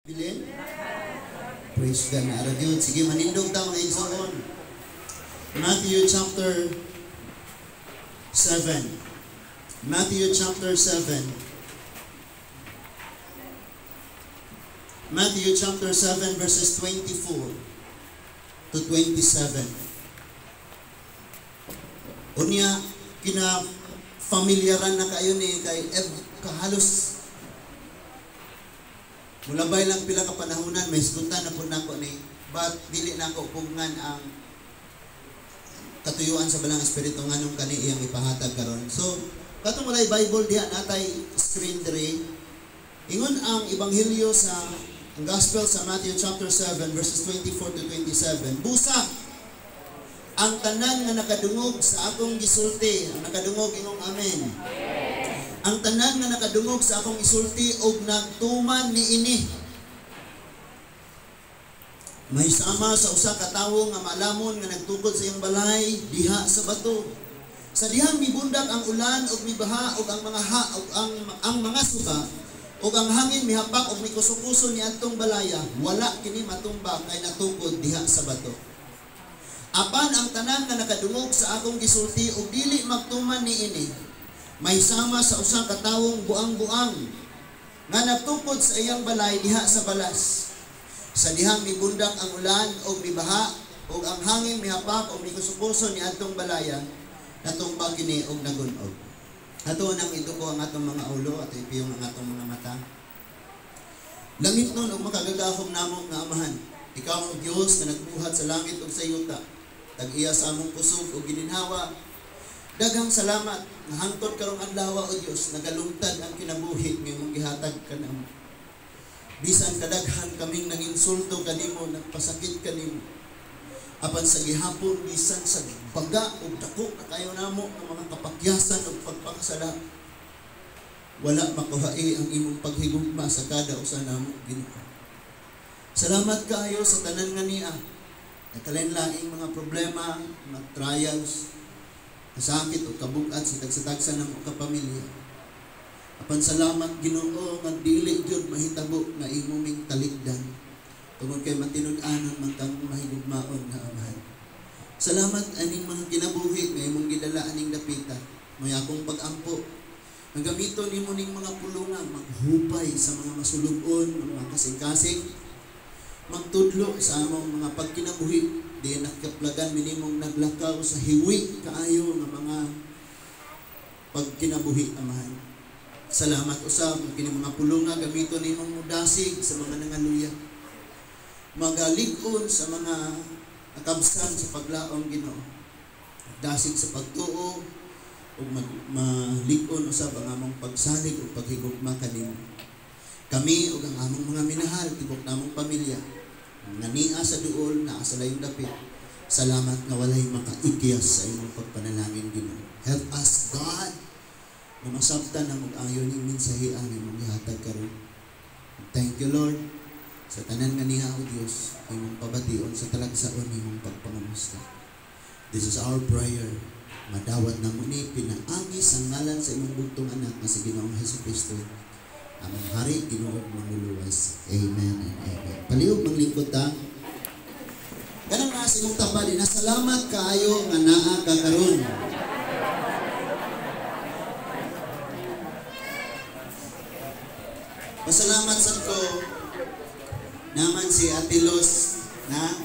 Bilin? Praise God na ara gyud. Sige, manindog ta, mga igsoon. Matthew chapter 7. Matthew chapter 7. Matthew chapter 7 verses 24 to 27. Unya kina familiaran na kayo ni kay kahalos mulabay lang pila ka panahonan may isgutan na pud nako ni, but dili nako pugngan ang katuyuan sa Balang Espiritu nganong kani iyang ipahatag karon. So katong walay Bible diha, natay screen diri. Ingon ang ebanghelyo sa ang Gospel sa Matthew chapter 7 verses 24 to 27. Busa ang tanan nga nakadungog sa akong gisulti, ang nakadungog ingong amen. Ang tanan nga nakadungog sa akong isulti og nagtuman niini, may sama sa usa ka tawo nga malamon nga nagtukod sa iyang balay diha sa bato. Sa dihang mibundak ang ulan ug mibaha ug ang mga ha, ug ang mga suba ug ang hangin mihapak ug mikuso-kuso niadtong balaya, wala kini matumba kay natukod diha sa bato. Apan ang tanan nga nakadungog sa akong gisulti ug dili magtuman niini, may sama sa usa ka tawong buang-buang nga nagtukod sa iyang balay diha sa balas. Sa dihang mibundak ang ulan og mibaha ug ang hangin mihapak og mikuso-kuso niadtong balaya, natumba kini og nagun-og. Ato nang iduko ang atong mga ulo at ipiyong ang atong mga mata. Langit nun og makagagahom namo nga Amahan, ikaw ang Dios nga nagbuhat sa langit ug sa yuta, tag-iya sa among kusog ug gininhawa. Daghang salamat nga hangtod karong adlaw o Dios, nagalungtad ang kinabuhi nga imong gihatag kanamo. Bisan kadaghan kaming nanginsulto kanimo, nagpasakit kanimo. Apan sa gihapon, bisan sa baga ug dako na kayo namo ang mga kapakyasan ug pagpakasala, wala makuhae ang imong paghigugma sa kada usa namo, Ginoo. Salamat kaayo sa tanan nga niya. Nagkalain-laing mga problema, mga trials, kasakit o kabugat sa tagsa-tagsa ng kapamilya. Apan salamat Ginoo nga dili gyud mahitabo nga imo ming talikdan tungod kay matinud-anon man kang mahigugmaon nga Amahan. Salamat aning mga kinabuhi nga imong gidala aning dapita. May akong pag-ampo nga gamiton nimo ning mga pulungan maghupay sa mga masulub-on, mga kasing-kasing, magtudlo sa among mga pagkinabuhi. Di nakaplagan minimong naglakaw sa hiwi kaayo nga mga pagkinabuhi, Amahan. Salamat usab kini mga pulunga gamiton nimong mudasig sa mga nangaluya, magalig-on sa mga nakabsan sa paglaom, Ginoo. Dasig sa pagtuo ug malig-on usab ang among pagsalig ug paghigugma kanimo. Kami ug ang among mga minahal, tibok namong pamilya, nga nia sa duol, naa sa layong dapit. Salamat nga walay makaikyas sa imong pagpanalangin, Ginoo. Help us, God, nga masabtan ang mag-ayo ning mensahe ang imong gihatag karon. Thank you, Lord, sa tanan nga niya, O Dios, imong pabation sa talagsaon imong pagpangamusta. This is our prayer. Madawat namo ni pinaagi sa ngalan sa imong bugtong anak nga si Ginoong Hesukristo, among hari, Ginoo ug manluluwas. Amen and amen. Palihog manglingkod ta. Kanang naa sa imong tabali na salamat kaayo nga naa ka karon. Pasalamat sad ko naman si Ate Luz na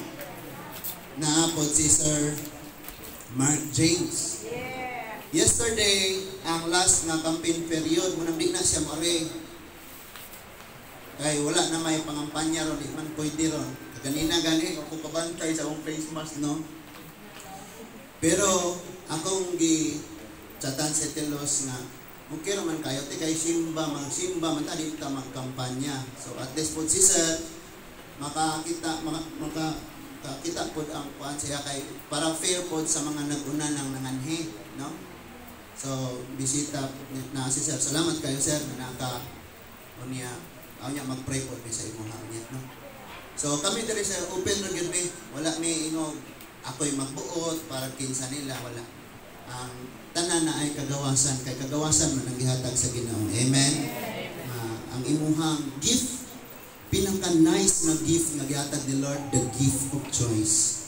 naapod si Sir Mark James. Yesterday, ang last nga campaign period, munang di na siya moare. Kay wala na may pangampanya ron, di man pwede ron. Kanina gani, ako kabantay sa akong face mask, no? Pero, akong gi-chatan si Ate Luz nga, okay raman kayo, te kay simba, magsimba man ta, di ta magkampanya. So, at least po si Sir, makakita po ang kuan siya kay para fair po sa mga nag-una ng nanganhi, no? So, bisita na si Sir. Salamat kayo, Sir, na naka unya, unya mag-pray po mi sa imong unya, no? So, kami diri sir, open ra gyud mi. Wala mi ingog ako'y magbuot para kinsa nila, wala. Ang tanan na ay kagawasan, kay kagawasan man ang gihatag sa Ginoo. Amen. Ang imuhang gift Pinaka-nice nga gift nga gihatag ni Lord, the gift of choice.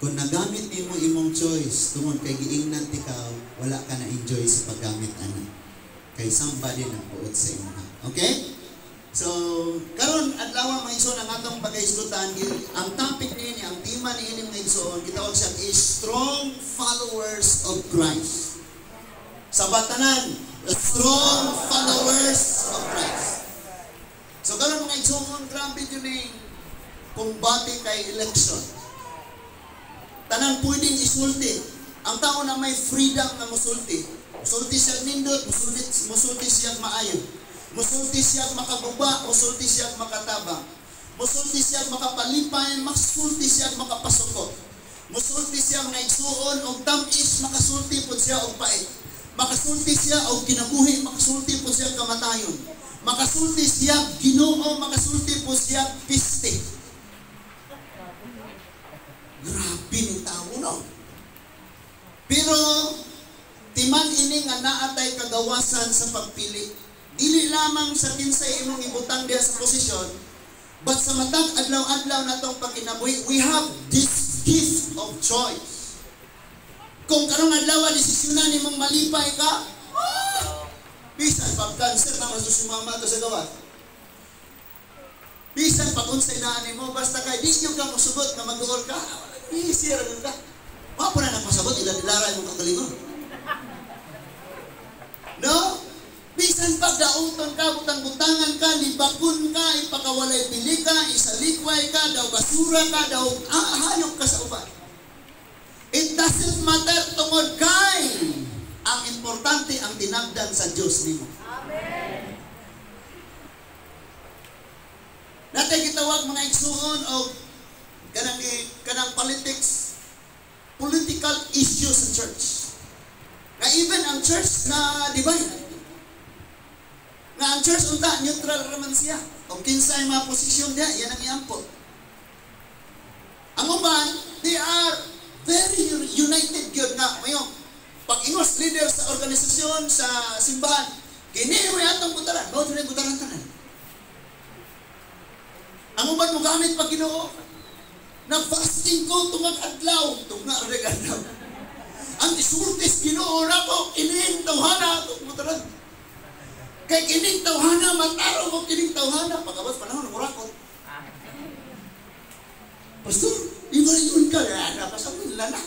Kung nagamit nimo imong choice, tungod kay giingnan ikaw, wala ka na enjoy sa paggamit ana. Kay somebody nagbuot sa imo. Okay? So, karon adlaw, mga igsoon, ang atong pagkaisgutan, ang topic niini, ang tema niini, mga igsoon, gitawag siya is strong followers of Christ. Sa batanan, the strong followers of Christ. So karon, mga igsoon, grabe yun ning kumbate kay election. Tanang pwedeng isulti. Ang tao na may freedom nga musulti. Musulti siya nindot, musulti siya maayo. Musulti siya makaguba, musulti siya makatabang. Musulti siya makapalipay, musulti siya makapasuko. Musulti siya, mga igsuon, og tamis, makasulti po siya og pait. Makasulti siya og kinabuhi, makasulti po siya kamatayon. Makasulti siya Ginoo, makasulti po siya piste. Grabe ni tao, no? Pero timan ini nga naatay kagawasan sa pagpili. Dili lamang sa kinsay imong ibutang diha sa posisyon, but sa matag adlaw-adlaw natong pagkinabuhi, we have this gift of choice. Kung karong adlaw desisyonan nimong malipay ka, ah, bisan pag cancer naman sa sumama to sa gawas. Bisan pag unsay naa nimo, basta kay di ka mosugot nga mag-uol ka, easy ra ka. Wa po na nagpasabot, ila dilara imong kagalingon. No? Bisan pag dauton ka, butang-butangan ka, libakon ka, ipakawalay bili ka, isalikway ka, daw basura ka, daw hayop ka sa uban. It doesn't matter tungod kay ang importante ang tinagdan sa Diyos nimo. Amen. Natay gitawag, mga igsuon, og kanang politics, political issues sa church. Na even ang church na divide. Nga ang church unta neutral raman siya. Og kinsay mga posisyon diha, yan ang iampo. Ang uban, they are very united gyud nga mayo. Pag ingos leader sa organisasyon sa simbahan, kini may atong butaran, mao jud butaran tanan. Ang uban mo gamit pag Ginoo. Nag-fasting ko tungag adlaw, tungag adlaw. Ang isultis Ginoo nako kining tawhana atong butaran. Kay kining tawhana matarong mo kining tawhana pagabot panahon murakot. Pastor, iba yun ka. Napasawin na.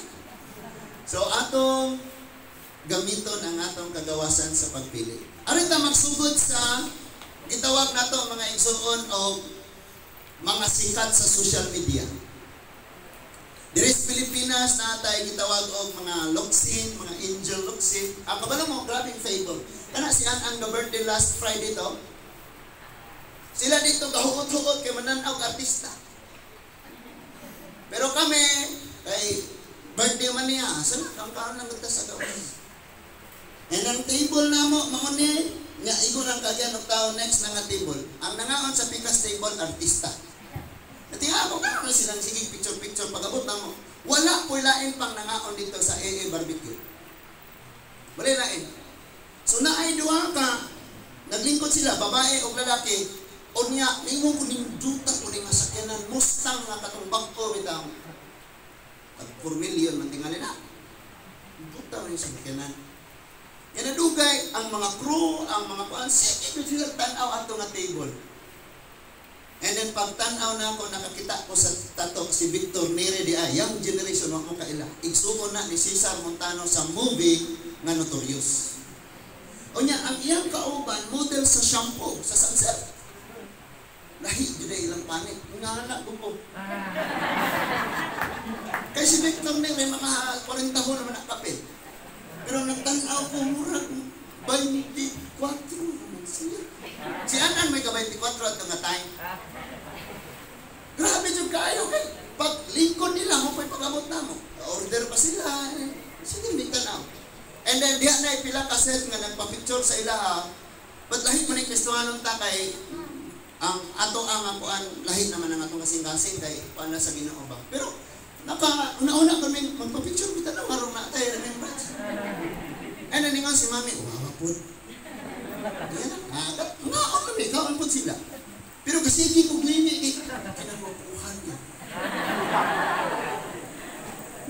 So atong gamiton ang atong kagawasan sa pagpili. Aron ta magsugod sa gitawag nato, mga igsuon, og mga sikat sa social media. Diri sa Pilipinas na tayo gitawag og mga Locsin, mga Angel Locsin. Ang kabalo mo, grabing favor. Kana si An ang the birthday last Friday to. Sila dito gahuot-huot kay mananaw artista. Pero kami, kay birthday man niya, asa na, kang kaon lang ta sa gawas. And ang table namo, mao ni, nga igo ng kagyan og tao next na nga table. Ang nangaon sa pikas table, artista. Natinga ako, karon na silang sige picture-picture pag-abot namo. Wala po lain pang nangaon dito sa AA Barbecue. Wala lain. So naay duha ka, naglingkod sila, babae o lalaki, unya, ningon ko ninduta ko ning sakyanan, Mustang nga katong bag-o bitaw. Tag 4 million man tingali na. Ninduta ko ning sakyanan. Kaya nadugay ang mga crew, ang mga kuan, sige sila tan-aw ato nga table. And then pag tan-aw na ako, nakakita ko sa tato si Victor Neri di ay, young generation wa mo kaila. Igsuon na ni Cesar Montano sa movie nga Notorious. Unya, ang iyang kauban, model sa shampoo, sa Sunsilk. Lahi jud ay ilang panit. Nga ko po. Kay si Victor Neri, mga 40 ho naman ang. Pero nagtanaw ko, murag 24 naman siya. Si Anan may ka 24 at nga time. Grabe jud kaayo kay pag lingkod nila mo pa'y pag-abot na mo. Order pa sila. Sige, hindi tanaw. And then diha na pila ka set nga nagpa-picture sa ilaha. But lahi man ni Kristohanon ta kay ang ato ang kuan, lahi naman ang atong kasing-kasing kay kuan na sa Ginoo ba. Pero naka una-una kami magpa-picture kita na marong na tayo remembrance. And then ningon si mami, "Wawa pud." Yan na. Ngaon kami, kaon pud sila. Pero kasi hindi ko glimi, kay kinakukuhan niya.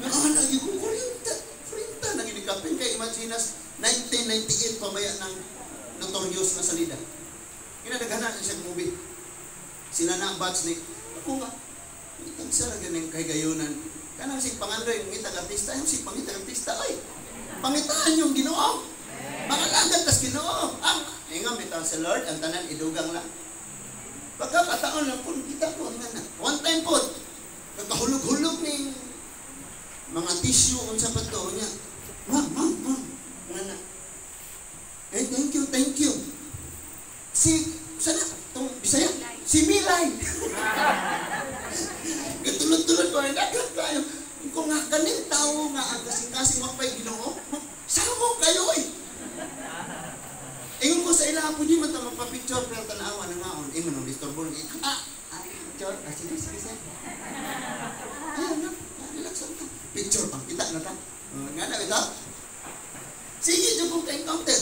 Nga, lagi ko, 40, 40 na ginikapin. Kay imaginas, 1998 pa maya ng Notorious na salida. Kinadaghanan siya movie. Sila na ang batch ni, ako nga, itang siya lang ganing kahigayunan. Kanang sig pangandoy, ngitag artista, yung sig pangitag artista, ay, pangitaan yung Ginoo. Mga lagad tas Ginoo. Ang, ingon bitaw sa Lord, ang tanan idugang lang. Pagkakataon lang po, kita ko ang anak. One time po, kakahulog-hulog ni mga tissue unsa pa to niya. Ma'am, ma'am, ma'am, nga. Eh, thank you, thank you. Si, sana, itong Bisaya? Si Milay. Gatulod-tulod ko, dagat kayo. Kung nga kaning tao nga ang kasing-kasing mapay Ginoo, samo kayo eh. Ingon ko sa ila, pwede man ta magpa-picture pero tanawa na ngaon. Ingon ang disturbo. Ah, picture. Ah, sige, sige, sige. Ayun na, relax lang ta. Picture pang kita na ta. Nga na, ito. Sige, dyan kong ka-encounter.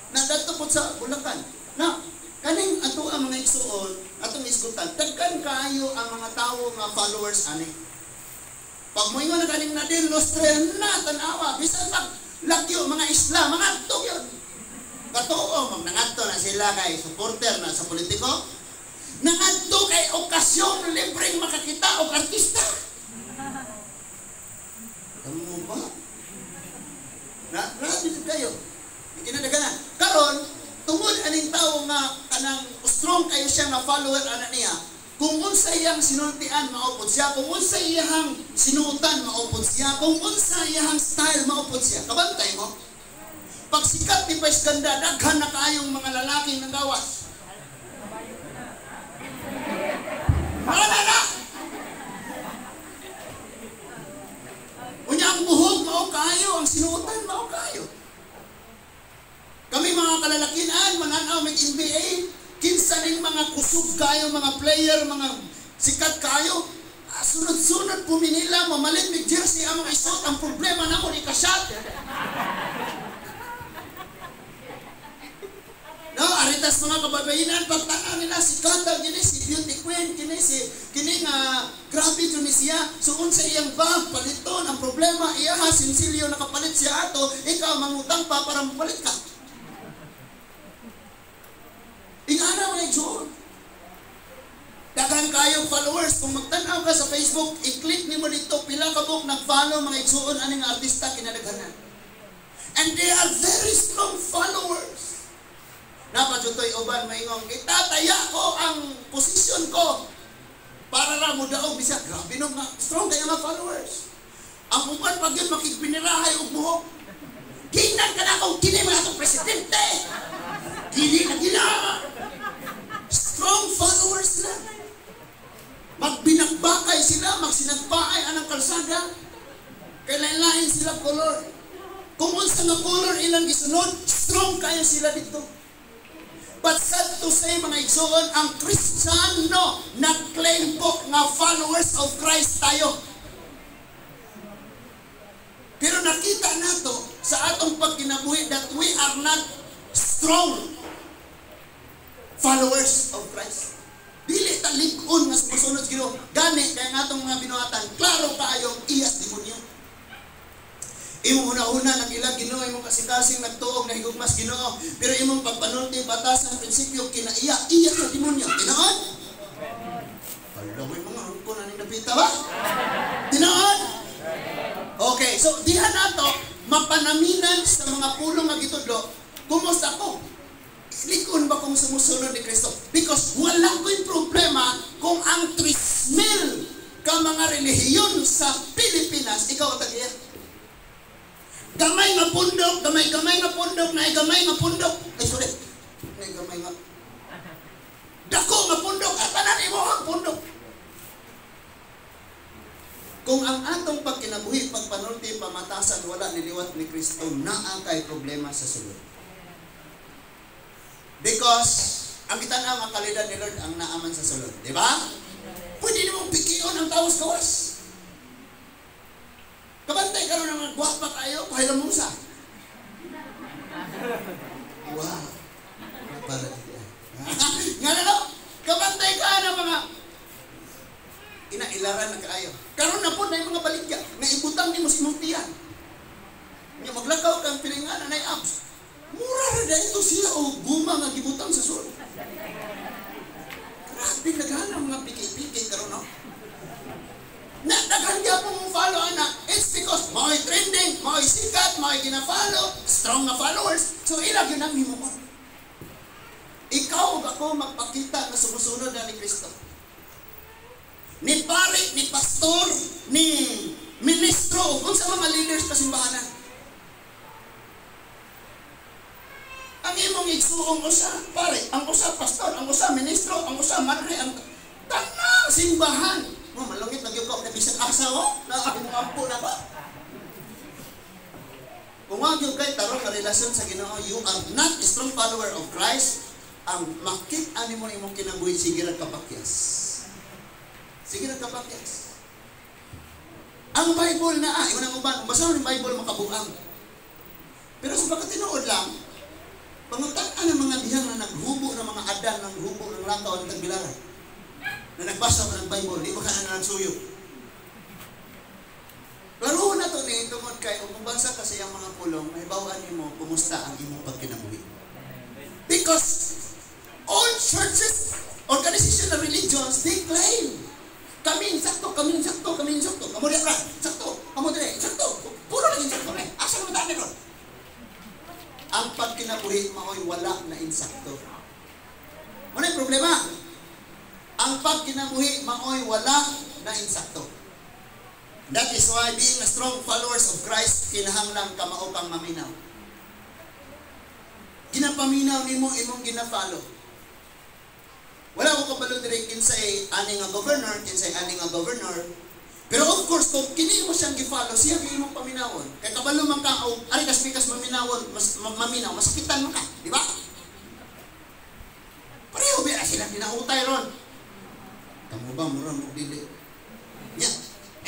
Nadato po sa Bulacan. Na, kaning ato ang mga igsuon, atong isgutan, daghan kaayo ang mga tawo nga followers ani. Pag moingon na kaning Nadine Lustre na tanawa, bisan pag lagyo mga isla, mga adto yun. Katuo, magnangadto na sila kay supporter na sa politiko. Nangadto kay okasyon libreng makakita og artista. Kamo ba? Na, grabe kayo. Kinadaghanan. Karon, tungod aning tawo nga kanang strong kayo siya nga follower ana niya, kung unsa iyang sinultian maupod siya, kung unsa iyang sinuotan maupod siya, kung unsa iyang style maupod siya. Kabantay mo. Pag sikat ni Vice Ganda, daghan na kaayong mga lalaking nanggawas. Wala na! Unya ang buhok mao kaayo, ang sinuotan mao kaayo. Kami mga kalalakinan, mananaw may NBA, kinsa ning mga kusog kayo, mga player, mga sikat kayo, sunod-sunod po Manila, mamalit may jersey ang mga isuot, ang problema na mo, ika-shot. No, aritas mga kababayinan, pagtanaw nila si Kanda, kini si Beauty Queen, kini si, kini nga, grabe yun siya. So, unsa iyang bag, paliton, ang problema, iya ha, sinsilyo, nakapalit siya ato, ikaw mangutang pa para mapalit ka. Ingana mga igsoon. Daghan kayong followers. Kung magtanaw ka sa Facebook, i-click nimo dito, pila ka buok nag-follow mga igsoon aning artista kinadaghanan. And they are very strong followers. Napajutoy uban maingong, itataya ko ang posisyon ko para ra mo daog bisa. Grabe no, strong kayo nga followers. Ang uban pag yun makigpinirahay og buhok. Ginan ka na akong kini mga akong presidente. Dili na gila. Strong followers sila. Magbinakbakay sila, magsinagpaay anang kalsada. Kailain-lain sila color. Kung unsa nga color ilang gisunod, strong kayo sila dito. But sad to say mga igsoon, ang Kristiyano nag-claim po nga followers of Christ tayo. Pero nakita nato sa atong pagkinabuhi that we are not strong followers of Christ. Dili ta lig-on nga sumusunod sa Ginoo. Gani kay natong mga binuhatan, klaro kaayong iyas demonyo. Imong una-una nag-ilag Ginoo, imong kasing-kasing nagtuog nahigugmas Ginoo, pero imong pagpanulti batasan prinsipyo kinaiya iya sa demonyo. Tinuod? Hala, may mga hangko na ning napita ba? Tinuod? Okay, so diha nato mapanaminan sa mga pulong nga gitudlo, kumusta ko? Likon ba kung sumusunod ni Kristo? Because wala ko'y problema kung ang 3,000 ka mga relihiyon sa Pilipinas, ikaw ang tag-iya. Gamay nga pundok, gamay-gamay nga pundok, naay gamay nga pundok. Ay, sorry. Naay gamay nga. Dako nga pundok, at tanan imo ang pundok. Kung ang atong pagkinabuhi, pagpanulti, pamatasan, wala niliwat ni Kristo, naa kay problema sa sulod. Because, ang kitanaw ang kalidad ni Lord ang naaman sa sulod. Di ba? Pwede namang pikion ang tawas gawas. Kabantay karon ng mga gwapa kayo, pahilamusa. Wow. Para diyan. Nga na no? Tagbilaran na kaayo. Karon na po na yung mga baligya nga ibutang nimo sa imong tiyan. Nya maglakaw kang pilingan anay apps. Mura ra dahil siya o guma nga gibutang sa sulod. Grabe naghanang mga piki-piki karon, no? Na daghan gyapon mong follow ana. It's because mao'y trending, mao'y sikat, mao'y gina-follow, strong nga followers. So ila gyud ang himuon. Ikaw ug ako magpakita nga sumusunod na ni Kristo. Ni pare, ni pastor, ni ministro, ug unsa mga leaders sa simbahanan. Ang imong igsuong usa pare, ang usa pastor, ang usa ministro, ang usa madre, ang tanang simbahan. Mo malungit na gyud ko na bisan asa oh, na imong ampo na ba? Kung wa gyud kay tarong nga relasyon sa Ginoo, you are not a strong follower of Christ. Ang makita nimo imong kinabuhi, sige ra kapakyas. Sige ra kapakyas. Ang Bible na ingon ang uban, basta ang Bible makabuang. Pero sa pagkatinuod lang, pangutan-an ang mga dihang na naghubo ng mga adan, naghubo ng lakaw ng tagbilaran. Na nagbasa pa ng Bible, di ba ka na nagsuyo? Klaro na to ni, tungod kay, kung basa kasi ang mga pulong, mahibaw-an nimo kumusta ang imong pagkinabuhi. Because all churches, organization of religions, they claim, kami insakto, kami insakto, kami insakto. Kamo diya ka, insakto, kamo dire, insakto. Puro lang insakto ni. Asa naman tayo ron? Ang pagkinabuhi mao'y wala na insakto. Ano yung problema? Ang pagkinabuhi mao'y wala na insakto. That is why being a strong followers of Christ, kinahanglan ka mao kang maminaw. Ginapaminaw nimo imong gina-follow. Wala ko kabalo diri kinsay ani nga governor, kinsay ani nga governor. Pero of course, kung kini mo siyang gi-follow, siya gyud imong paminawon. Kay kabalo man ka og ari kas bikas maminawon, mas maminaw, masakitan man ka, di ba? Pareho ba sila ginautay ron? Kamo ba mura mo dili? Nya,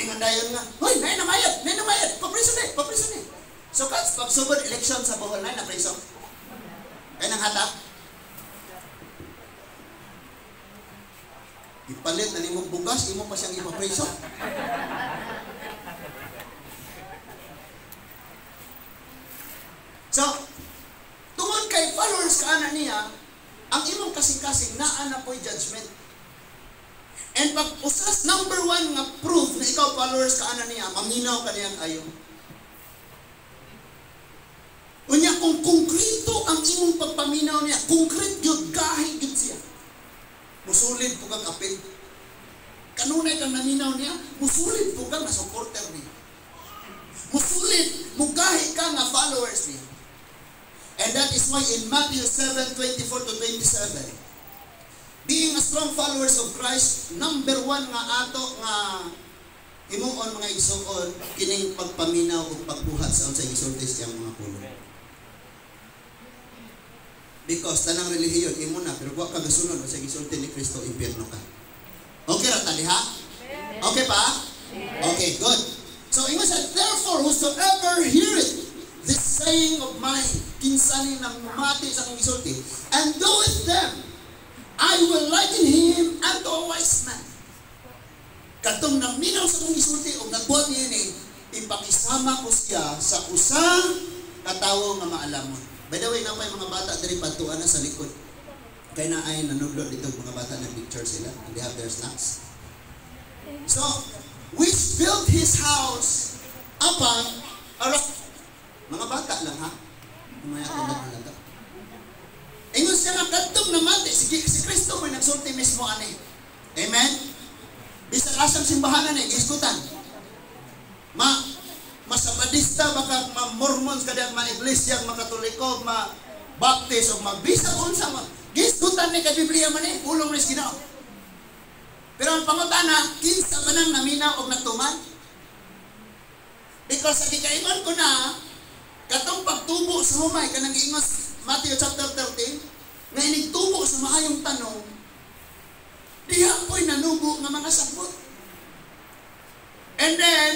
ingon dayon nga, hoy, nay na mayad, papriso ni, papriso ni. So kas pagsugod election sa Bohol, nay na priso. Kay nang hatak. Ipalit na nimong bugas, imo pa siyang ipapriso. So, tungod kay followers ka ana niya, ang imong kasing-kasing naa na po'y judgment. And pag usas number one nga proof na ikaw followers ka ana niya, maminaw ka niya kayo. Unya kung konkreto ang imong pagpaminaw niya, konkret gyud, gahi gyud siya. Musulid po kang apil. Kanunay kang naminaw niya, musulid po kang supporter niya. Musulid, mugahi ka nga followers niya. And that is why in Matthew 7:24-27, being a strong followers of Christ, number one nga ato nga himuon mga igsuon, kining pagpaminaw o pagbuhat sa unsay gisulti siyang mga pulong. Because tanang relihiyon imo na, pero wa ka gasunod sa gisulti ni Kristo, impierno ka. Okay ra ta diha? Okay pa? Okay, good. So ingon siya, therefore whosoever heareth this saying of mine, kinsa ni nang mumati sa akong gisulti, and doeth them, I will liken him unto a wise man. Katong naminaw sa akong gisulti og nagbuhat niya ni, ipakisama ko siya sa usang katawo nga maalamon. By the way, napay mga bata diri patuan na sa likod. Kaya na ay nanudlo dito mga bata na picture sila and they have their snacks. So, which built his house upon a rock. Mga bata lang ha. Umaya ko na lang to. Ingon siya nga kadtong namati si Kristo mo'y nagsulti mismo ani. Amen. Bisan asang simbahanan ni gisgutan. Masabadista baka ma-Mormons kada ma-iglesia, ma-Katoliko, ma-Baptist o ma-bisag unsa man. Gisgutan ni kay Biblia man ni, pulong ni Ginoo. Pero ang pangutana, kinsa man ang naminaw og nagtuman? Because sa gikaingon ko na, katong pagtubo sa humay kanang giingon Matthew chapter 13, nga inigtubo sa maayong tanong, diha po'y nanubo nga mga sagbot. And then,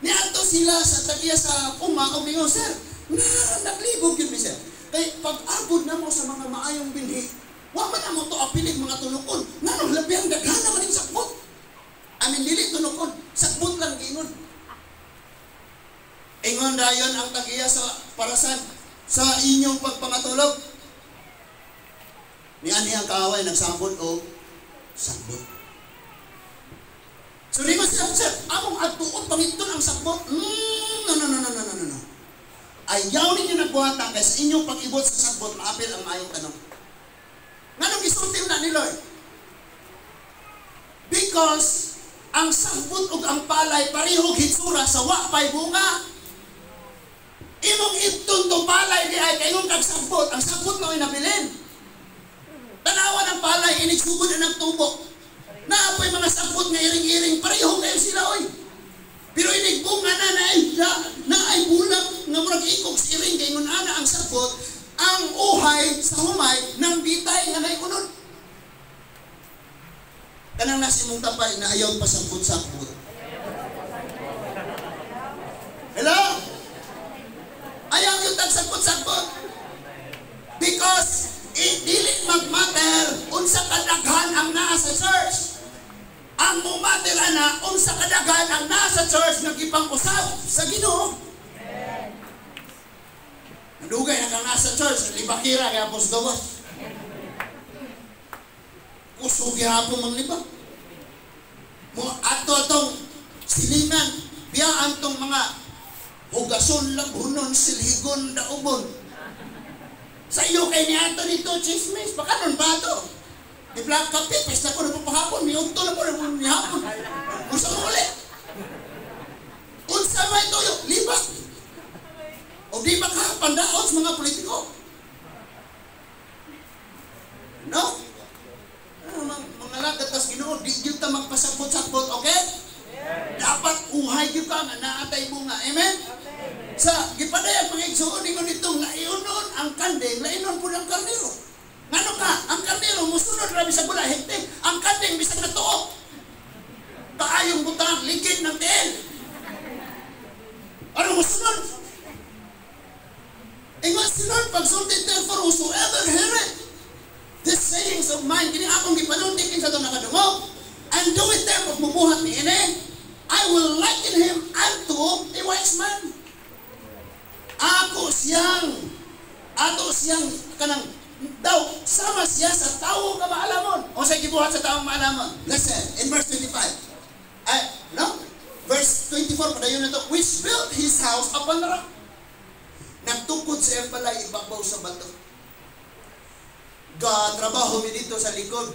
niadto sila sa tagiya sa uma o mingon, sir, naglibog yun mi sir. Kay pag-abot na mo sa mga maayong binhi, wa man na mo to apilig mga tulukon. Nganong labihang daghan naman yung sagbot. I mean, dili tunokon, sagbot lang giingon. Ingon dayon ang tag-iya sa parasan sa inyong pagpangatulog. Nianhi ang kaaway, nagsambot og sagbot. So di ko siya, "Sir, among adtuon pangiton ang sagbot." No, no, no, no, no, no, no, no. Ayaw ninyo nagbuhata kay sa inyong pag-ibot sa sagbot, maapil ang maayong tanong. Nganong gisulti na ni Lord? Because ang sagbot ug ang palay pareho hitsura sa wa pay bunga. Imong ibton tong palay di ay kay kag sagbot, ang sagbot mao'y nabilin. Tanawan ang palay inig sugod na nagtubo. Naa poy mga sagbot nga iring-iring, pareho kayo sila, oy. Pero inig bunga na na ay bulak nga murag ikog sa iring kay ingon ana ang sagbot, ang uhay sa humay ng bitay nga nay unod. Kanang nasa imong tapay na ayaw pasabot-sabot. Hello? Ayaw yung tagsabot-sabot. Because it dili mag-matter unsa kadaghan ang naa sa church. Ang mumatter ana unsa kadaghan ang naa sa church nga gipang-usab sa Ginoo. Nadugay na kang nasa church, libakira kaya pos gawas. Kusog gihapon manglibak. Mo ato atong silingan, biyaan tong mga hugason, labhunon, silhigon, daubon. Sa iyo kay ni ato dito, chismis, baka nun ba ito? Di black kape, pesta ko na papahapon, miunto na po na nihapon. Unsa mo ulit? Unsa may tuyo? Libak. O di ba ka pandaot sa mga politiko? No? Ano, mga lagad tas Ginoo, di gyud ta magpasabot-sabot, okay? Dapat uhay gyud ka nga naa tay bunga. Amen? Sa gipadayag, mga igsoon, ingon nitong laionon ang kanding, lainon pud ang karnero. Ngano ka? Ang karnero musunod ra bisag wala hekte. Ang kanding bisag natuok. Kaayong butang ligid ng tiil. Ano musunod? Ingon si Lord pagsulti, "Therefore, whosoever heareth these sayings of mine," kini akong gipanulti kinsa to nakadungog, "and doeth them," ug mubuhat niini, "I will liken him unto a wise man." Ako siyang, ato siyang, kanang, daw, sama siya sa tao nga maalamon. O sa gibuhat sa taong maalamon? Listen, in verse 25. Ay, no? Verse 24, padayon na to, "Which built his house upon the rock." Nagtukod sa iyang balay ibabaw sa bato. Ga trabaho mi dito sa likod.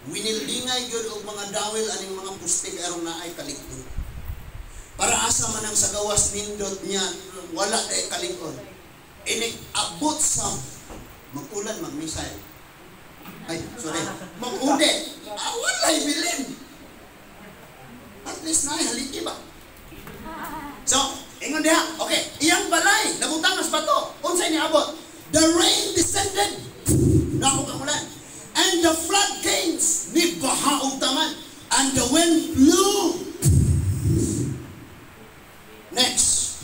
Winildingay gyud og mga dawel aning mga poste kay aron naay kalig-on. Para asa man ang sa gawas nindot niya, wala eh kalig-on. Inig abot sa mag-ulan, mag-missile. Ay, sorry. Mag-ude. Ah, walay bilin. At least na haliki ba? So, ingon diha. Okay, iyang balay nabutang sa bato. Unsay niabot? "The rain descended." Nako kang ulan. "And the flood came." Ni baha og taman. "And the wind blew." Next.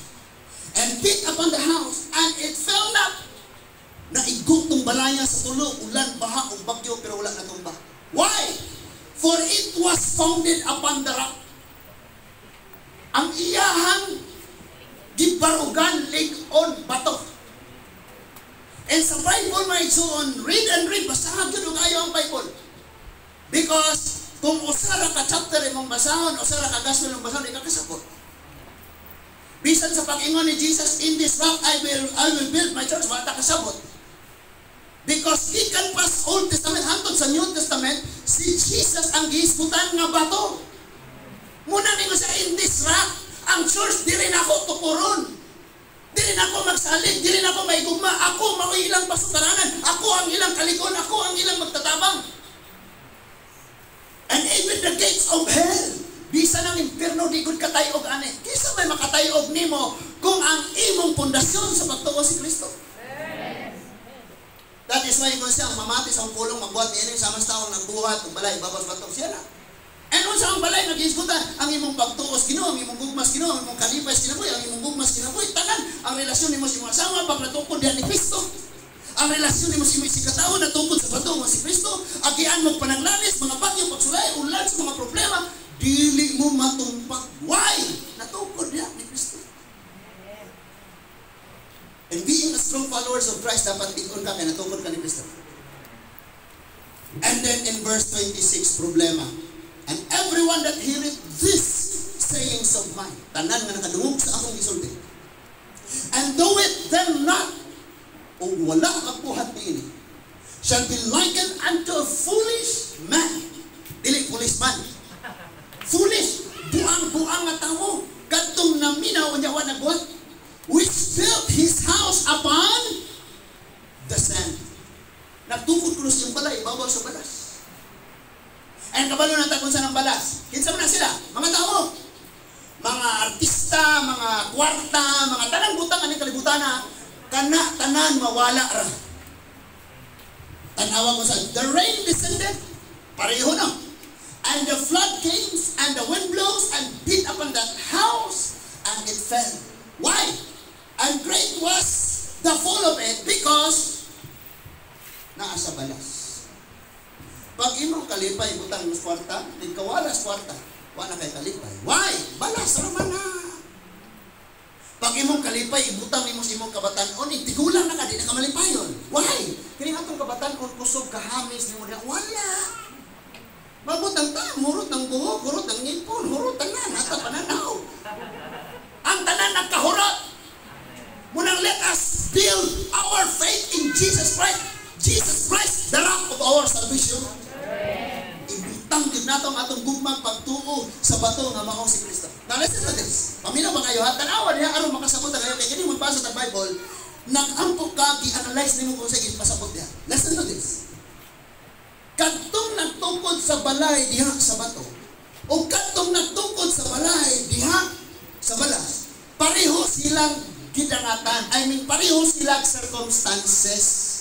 "And beat upon the house, and it fell not." Naigo tong balaya sa tulo, ulan, baha, ug bagyo, pero wala natumba. Why? "For it was founded upon the rock." Ang iyahang gibarugan lig-on bato. And sa Bible, mga igsoon, read and read, basahan gyud og ayo ang Bible. Because kung usa ra ka chapter imong basahon, usa ra ka gospel imong basahon, di ka kasabot. Bisan sa pag-ingon ni Jesus, "In this rock I will build my church," wala ta kasabot. Because gikan pa sa Old Testament hangtod sa New Testament, si Jesus ang gihisgutan nga bato. Muna ningon siya, "In this rock," ang church, diri na ako tukuron. Diri na ako magsalig, diri na ako maigugma. Ako mao'y ilang pasukaranan. Ako ang ilang kalig-on, ako ang ilang magtatabang. And even the gates of hell, bisan ang impierno di gud katayog ani. Kinsa may makatayog nimo kung ang imong pundasyon sa pagtuo si Kristo? That is why kung siya ang mamati sa akong pulong, magbuhat niini sama sa taong nagbuhat og balay ibabaw sa bato, siya na. And unsa ang balay nga gihisgutan? Ang imong pagtuo sa Ginoo, ang imong gugma sa Ginoo, ang imong kalipay sa kinabuhi, ang imong gugma sa kinabuhi, tanan ang relasyon nimo sa imong asawa pag natukod diha ni Kristo. Ang relasyon nimo sa imong isigkatawo natungkod sa bato nga si Kristo. Agian mo panaglalis, mga bagyo, pagsulay, ulan sa mga problema, Dili mo matumpag. Why? Natukod niya ni Kristo. And being a strong followers of Christ, dapat lig-on ka kay natukod ka ni Kristo. And then in verse 26, problema. "And everyone that heareth this sayings of mine," tanan nga nakadungog sa akong gisulti, "and doeth them not," o wala magbuhat niini, "shall be likened unto a foolish man." Dili policeman. Foolish. Buang-buang nga tao. Kadtong naminaw unya wa nagbuhat. "Which built his house upon the sand." Nagtukod kuno siyang balay, ibabaw sa balas. And kabalo na ta kung unsa ang balas. Kinsa man na sila? Mga tao. Mga artista, mga kwarta, mga tanang butang ani kalibutan na kana tanan mawala ra. Tanawa ko sa "the rain descended," pareho na. "And the flood came, and the wind blows, and beat upon that house, and it fell." Why? "And great was the fall of it," because naa sa balas. Pag imong kalipay butang mo sa kwarta, di kawala sa kwarta, wa na kay kalipay. Why? Balas ra man na. Pag imong kalipay ibutang nimo sa imong kabatan-on, tigulang na ka, di na ka malipayon. Why? Kini atong kabatan-on kusog kahamis nimo diha, wala. Mabutang ta, hurot ng buhok, hurot ng ngipon, hurot tanan, hata pananaw. Ang tanan nagkahurot. Munang let us build our faith in Jesus Christ. Jesus Christ, the rock of our salvation. Ibutang gyud nato ang atong gugmang pagtuo sa bato nga mao si Kristo. Now listen to this. Paminaw ba kayo ha? Tanawa niya aron makasabot kayo kay kini magbasa sa Bible, nag-ampo ka, gi-analyze nimo kung sa ipasabot diha. Listen to this. Kadtong nagtukod sa balay diha sa bato o kadtong nagtukod sa balay diha sa balas, pareho silang gidangatan. I mean, pareho silang circumstances.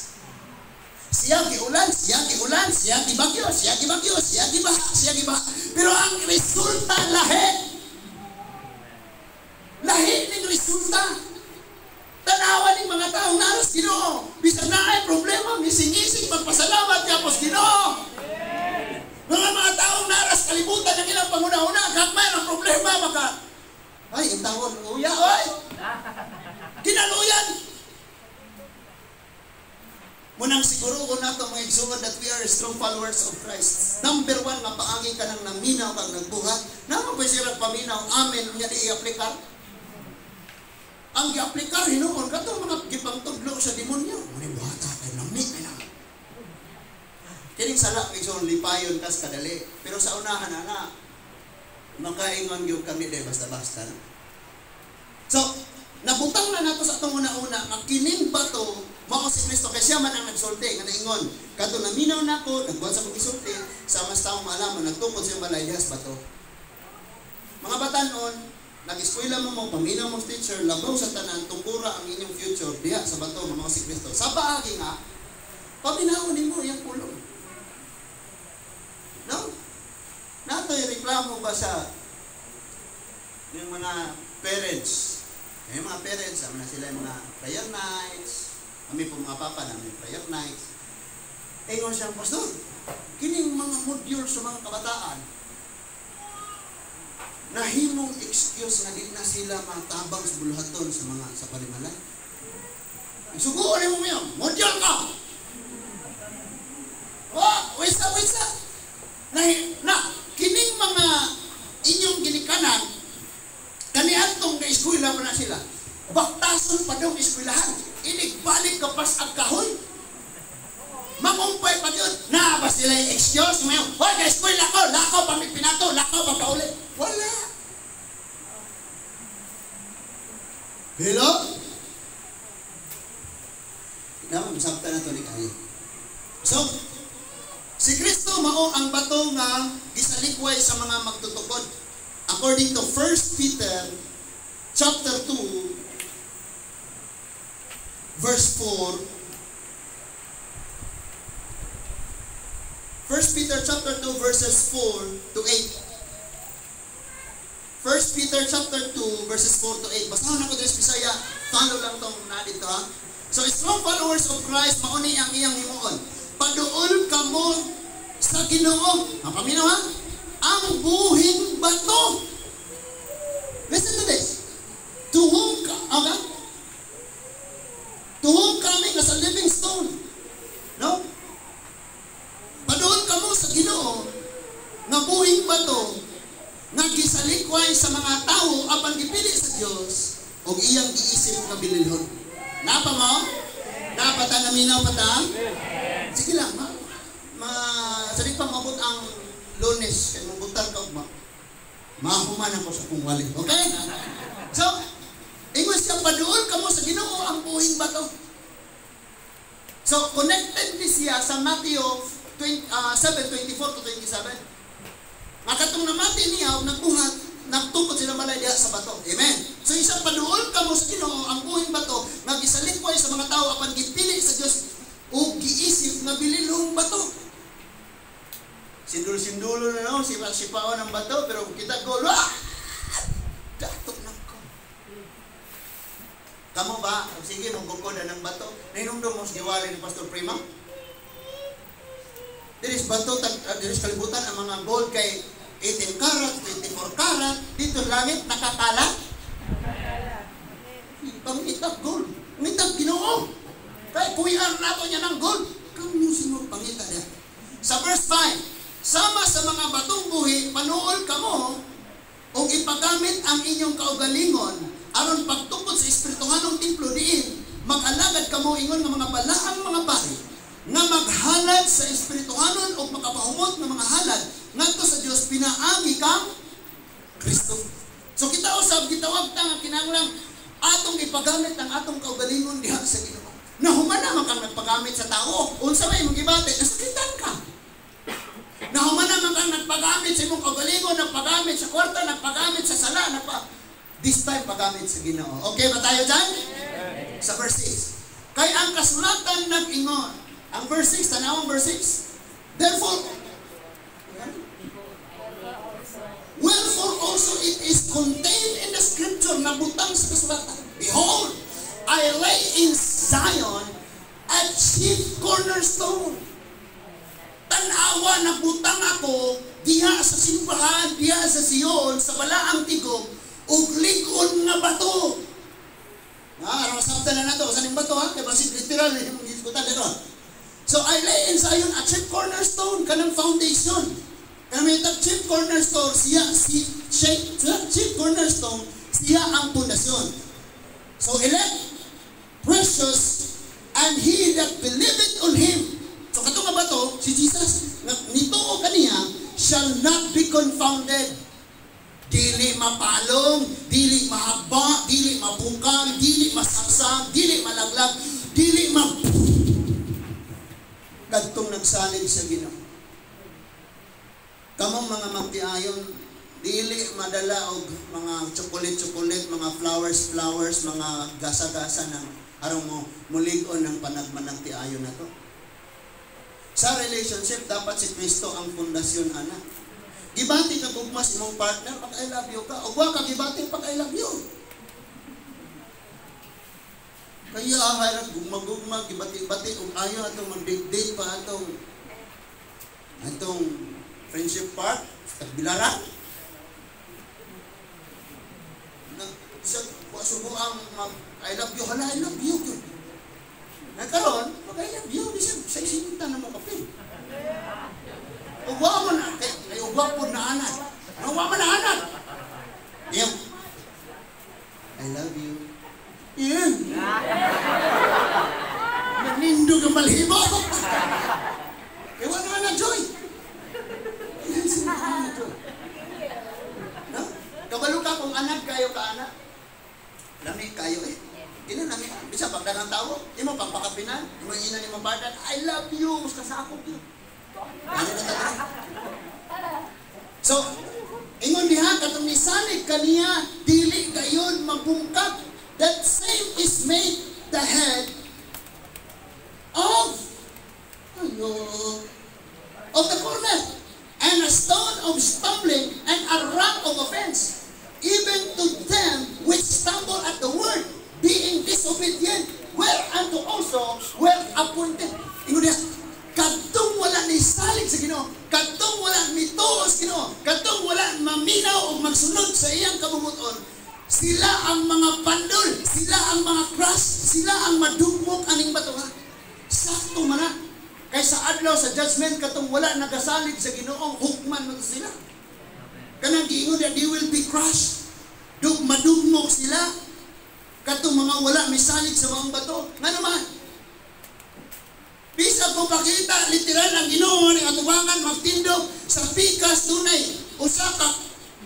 Siya giulan, siya giulan, siya gibagyo, siya gibagyo, siya gibaha, siya gibaha. Pero ang resulta lahi. Lahi ning resulta. Tanawa ning mga taong naros Ginoo. Bisan naay problema, mising-ising magpasalamat yapos Ginoo. Mga taong naras kalibutan ng ilang panguna-una, gagmay ang problema maka ay, ang tawon, uya, oy! Kinaluyan! Munang siguro ko nato, mga igsuon, that we are strong followers of Christ. Number one nga paagi ka nang naminaw kag nagbuhat. Naman pa siya paminaw, amen, nga di i-aplikar. Ang gi-aplikar hinuon kato mga gipangtudlo sa demonyo. Muna buhata kay nami kay na. Kining sala, igsuon, lipayon kas kadali. Pero sa unahan ana makaingon gyud kami de basta-basta. No? So, nabutang na nato sa atong una-una nga kining bato mao si Kristo kay siya man ang nagsulti nga naingon kadto naminaw nako, nagbuhat sa kong gisulti sa mas taong maalamon nagtukod sa iyang balay diha sa bato. Mga batanon, nag-eskwela mo mo, paminaw mo sa teacher, labaw sa tanan, tungkura ang inyong future diha sa bato nga mao si Kristo. Sa paagi nga, paminawon nimo iyang pulong. No? Natoy reklamo ba sa yung mga parents? Yung mga parents, ama na sila yung mga prayer nights. Kami po mga papa namin prayer nights. Ingon siyang, "Pastor, kining mga module sa mga kabataan, nahimong excuse nga di na sila matabang sa buluhaton sa mga sa palimalay." Suguon mo mo, module ka! Oh, wisa, wisa. Na, na, kining mga inyong ginikanan, kaniadtong na eskwela pa na sila. Baktason pa daw eskwelahan. Inigbalik ka pas ang kahoy. Mangumpay pa yun. Na ba sila yung excuse? Ngayon, "Hoy, ka eskwela ko, lakaw pa may pinato, lakaw pa pauli." Wala. Hello? Naman, masabta na to ni Kayo. So, si Kristo mao ang bato nga gisalikway sa mga magtutukod. According to 1 Peter chapter 2 verse 4. 1 Peter chapter 2 verses 4 to 8. 1 Peter chapter 2 verses 4 to 8. Basahon ako diri sa Bisaya, follow lang tong na dito ha. So strong followers of Christ, mao ni ang iyang himuon. Paduol kamo sa Ginoo. Ang paminaw ha. Ang buhing bato. Listen to this. To whom, okay? To whom coming as a living stone. No? Paduol kamo sa Ginoo nga buhing bato nga gisalikway sa mga tawo apan gipili sa Dios ug iyang giisip nga bililhon. Napa mo? Napa ta, naminaw pa ta? Sige lang, ma. Ma sa di pa maabot ang Lunes kay mabutan ka ugma. Mahuman ako sa kong wali. Okay? So, ingon siya, paduol kamo sa Ginoo ang buhing bato. So, connected ni siya sa Matthew 20, 7:24 to 27. Nga katong namati niya og nagbuhat, nagtukod sila balay diha sa bato. Amen. So isa, paduol kamo sa Ginoo ang buhing bato nga gisalikway sa mga tao apan gipili sa Dios ug giisip nga bililhong bato. Sindul-sindulo na, no, sipa sipaon ang bato, pero kung kita go, ah! Datok na ko. Kamo ba? Sige, magukod na ng bato. Nahinumdum mo sa giwali ni Pastor Prima? Diri sa bato, diri sa kalibutan, ang mga gold kay 18 karat, 24 karat, dito sa langit, nakakalat. Pangitag gold. Pangitag Ginoo. Kaya kuyan nato niya ng gold. Kung sino pangita niya. Sa verse 5, sama sa mga batong buhi, panuol kamo ug ipagamit ang inyong kaugalingon aron pagtukod sa espirituhanong templo diin mag-alagad kamo ingon nga mga balaang mga pari nga maghalad sa espirituhanon ug makapahumot nga mga halad ngadto sa Dios pinaagi kang Kristo. So kita usab gitawag ta nga kinahanglan atong ipagamit ang atong kaugalingon diha sa Ginoo. Nahuman naman kang nagpagamit sa tao, unsa may imong gibati, nasakitan ka. Nahuman naman kang nagpagamit sa imong kaugalingon, nagpagamit sa kwarta, nagpagamit sa sala, this time pagamit sa Ginoo. Okay ba tayo dyan? Sa verse 6. Kay ang kasulatan nag-ingon. Ang verse 6, tanawang verse 6. Therefore, wherefore also it is contained in the scripture, nabutang sa kasulatan. Behold, I lay in Zion a chief cornerstone. Tanawa, nabutang ako diha sa simbahan, diha sa Sion, sa balaang tigom, ug lig-on nga bato. Ah, aron masabtan na nato sa ning bato ha, kay basin literal ni imong gisgutan dito. So I lay in Zion a chief cornerstone, kanang foundation. Kanang may tag chief cornerstone, siya si chief cornerstone, siya ang pundasyon. So elect, precious, and he that believeth on him. So kato nga bato, si Jesus, nga nituo kaniya, shall not be confounded. Dili mapalong, dili mahaba, dili mabukang, dili masangsang, dili malaglag, dili ma kadtong nagsalig sa Ginoo. Kamong mga magtiayon, dili madala og mga chocolate-chocolate, mga flowers-flowers, mga gasa-gasa ng aron mo mulig-on ng panagmanagtiayon na to. Sa relationship, dapat si Kristo ang pundasyon, ana. Gibati ka gugma sa imong partner, pag I love you ka. O wa ka gibati, pag I love you. Kaya ahayrat gugma-gugma, gibati-bati, ug ayaw atong mag-date pa atong friendship park, tagbilaran. Sa subuang mag I love you, hala, I love you. Nagkaroon, pag I love you, bisan sa isinta na mo kapil. Ugwa mo na, kay ugwa po na anak. Ugwa mo na anak. Yung, I love you. Yun. Nanindog ang balhibo. Ewan naman na, Joy. No? Kabalo ka kung anak kayo ka anak. Lami kayo eh. Gina nami. Bisa pagdagang tao, imo pagpakapinan, imo ina ni mo bardan, I love you, mas kasakop yun. Ano na tayo? So, ingon diha katong nisalig kaniya, dili gayon mabungkag. That same is made the head of of the corner, and a stone of stumbling and a rock of offense, even to them which stumble at the word, being disobedient, whereunto also were appointed. Ingon diha, kadtong wala ni salig sa Ginoo, kadtong wala mituo sa sa Ginoo, katong wala maminaw og magsunod sa iyang kabubut-on, sila ang mga pandol, sila ang mga crush, sila ang madugmok aning bato ha. Sakto man na. Kay sa adlaw sa judgment, katong wala nagasalig sa Ginoo, hukman mo to sila. Kanang giingon that they will be crushed. Madugmok sila. Katong mga wala misalig sa maong bato. Ngano man? Bisag ko pakita literal ang Ginoo ni atubangan magtindog sa pikas, dunay usa ka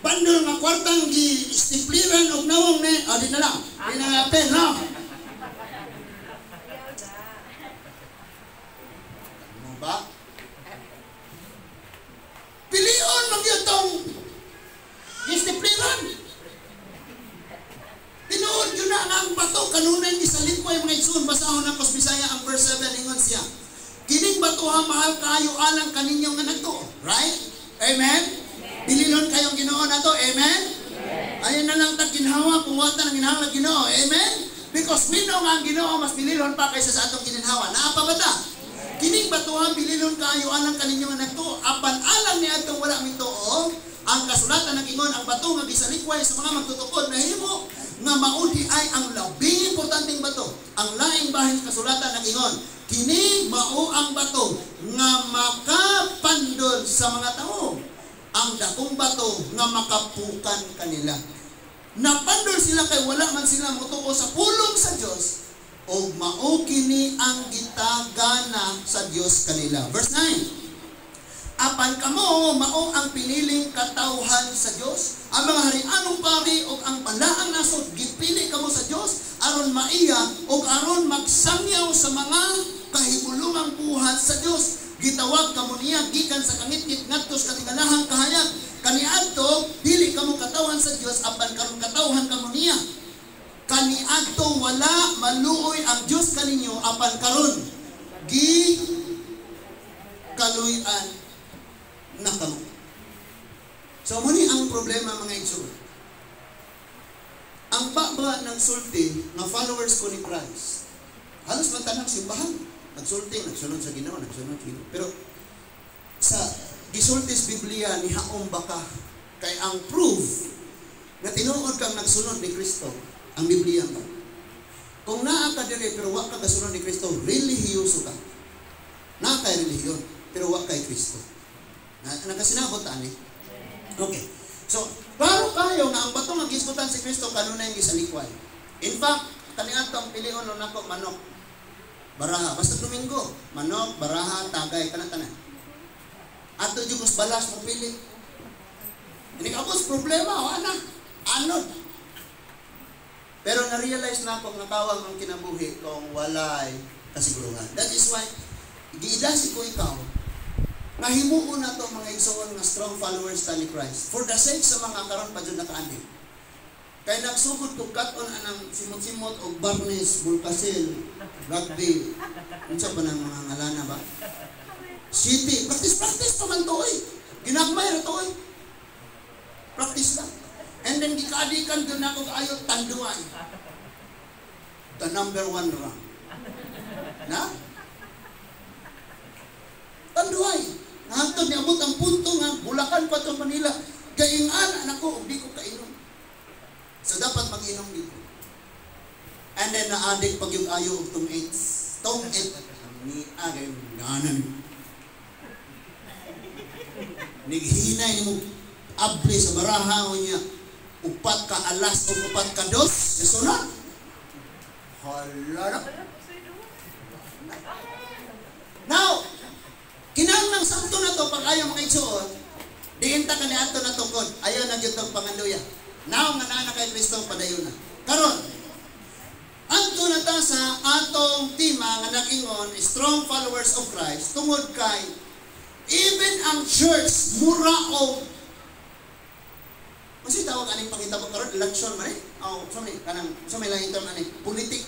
bandol nga kwartang gi-stipliran og nawong ni, ah, di na lang. Di na lang pen, no? Ano ba? Pilion man gyud tong gistipliran. Tinuod yun na nga ang bato kanunay gisalikway, mga igsoon. Basahon nako sa Bisaya ang verse 7. Ingon siya, "Kining bato ha mahal kayo alang kaninyo nga nagtuo." Right? Amen? Bililon kayong Ginoo nato. Amen? Ayun na lang tag ginhawa kung wata ng ginhawa Ginoo. Amen? Because we know nga ang Ginoo mas bililon pa kaysa sa atong gininhawa. Naa pa ba ta? Kining batuhan bililon kayo alang kaninyo nga nagtuo. Apan alang ni atong wala mituo, ang kasulatan nag-ingon, ang bato nga gisalikway sa mga magtutukod nahimo nga mao diay ang labing importanteng bato. Ang laing bahin sa kasulatan nag-ingon, kini mao ang bato nga makapandol sa mga tao, ang dakong bato nga makapukan kanila. Napandol sila kay wala man sila motuo sa pulong sa Dios, og mao kini ang gitagana sa Dios kanila. Verse 9. Apan kamo mao ang piniling katawhan sa Dios, ang mga harianong pari ug ang balaang nasod. Gipili kamo sa Dios aron maiya ug aron magsangyaw sa mga kahibulungang buhat sa Dios. Gitawag kamo niya gikan sa kangitngit ngadto sa katingalahang kahayag. Kaniadto dili kamo katawhan sa Dios, apan karon katawhan kamo niya. Kaniadto wala maluoy ang Dios kaninyo, apan karon gi kaluy-an na kamo. So muni ang problema, mga igsoon. Ang baba ng sulti nga followers ko ni Christ, halos man tanang simbahan nagsulti, nagsunod sa Ginoo, nagsunod sa Ginoo. Pero sa gisulti sa Biblia ni haom baka kay ang proof na tinuod kang nagsunod ni Kristo ang Biblia ba. Kung naa ka dire pero wa ka gasunod ni Kristo, relihiyoso ka. Naa kay relihiyon pero wa kay Kristo. Nakasinabot ani. Okay. So, klaro kayo nga ang bato nga gisgutan si Kristo kanunay gisalikway. In fact, kaniadto ang pilion no nako manok. Baraha basta Domingo, manok, baraha, tagay, kanang tanan. Ato jud kus balas mo pili. Ini kabus problema wa na. Anod. Pero na-realize na ako nga kawang ang kinabuhi kung walay kasiguruhan. That is why giidasi ko ikaw nahimuon na to, mga igsoon, nga strong followers ta ni Christ. For the sake sa mga karon pa jud nakaanhi. Kay nagsugod ko kat-on anang simot-simot og Barnes, Bulkasil, rugby, unsa pa nang mga ngalana ba? City, practice practice pa man to oy. Ginagmay ra to oy. Practice lang. And then gikaadikan jud nako ayo Tanduay. The number one rum. Na? Tanduay. Hangtod niabot ang punto nga Bulacan pa to Manila. Gaingan anak ko og di ko kainom. So dapat mag-inom dito. And then na-addict pag yung ayo og tong AIDS. Tong AIDS ni agay nganan. Nighinay nimo abli sa baraha o niya. Upat ka alas o upat ka dos. Isunod. Hala na. Now, kinahanglang sakto na to pag ayaw mga igsoon, diin ta kani ato na tukod, ayaw na gyud tong panganluya. Now nga naa na kay Kristo, padayon na. Karon, adto na ta sa atong tema nga nag-ingon strong followers of Christ, tungod kay even ang church mura og Kasi tawag aning pakita ko karon, election man eh. Oh, sorry, kanang sa may laing term ani, politic,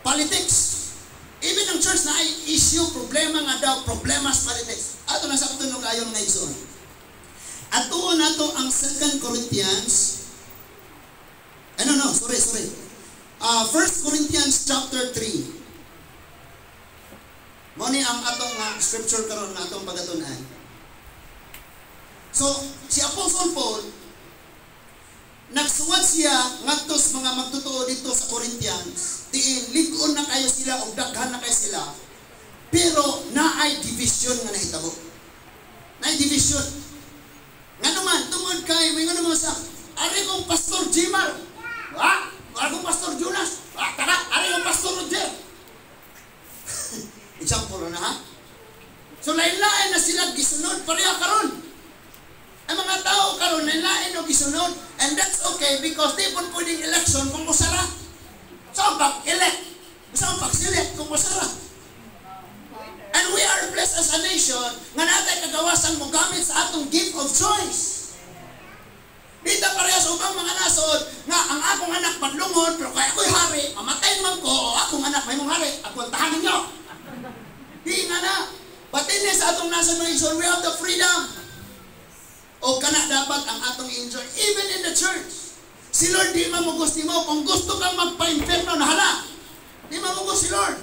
politics. Even ang church na ay issue, problema nga daw, problema sa politics. Ato na sa tunog ayo, mga igsoon. Ato na to ang 2 Corinthians. Ano no, sorry, sorry. 1 Corinthians chapter 3. Mo ni ang atong nga scripture karon nga atong pagatunan. So, si Apostle Paul, nagsuwat siya ngadto sa mga magtotoo dito sa Corinthians, diin lig-on na kayo sila o daghan na kayo sila, pero naay division nga nahitabo. Naay division. Nga naman, tungod kay, may nga naman sa, ari kong Pastor Jimar, ah, ari kong Pastor Jonas, ah, taka, ari kong Pastor Roger. Example na ha? So lain-lain na sila gisunod, pareha karon. Ang mga tao karon lain-lain og gisunod, and that's okay because di pud pwedeng election kung usara. So ang pag-elect, sa ang pag-select kung usara. And we are blessed as a nation nga natay kagawasan mo gamit sa atong gift of choice. Di ta parehas ubang mga nasod nga ang akong anak padlungon pero kay ako'y hari, mamatay man ko o akong anak may mong hari, agwantahan ninyo. Di nga na. But din sa atong nasod, mga igsoon, we have the freedom. O kana dapat ang atong enjoy even in the church. Si Lord di mamugos nimo kung gusto kang magpa-impierno na hala. Di mamugos si Lord.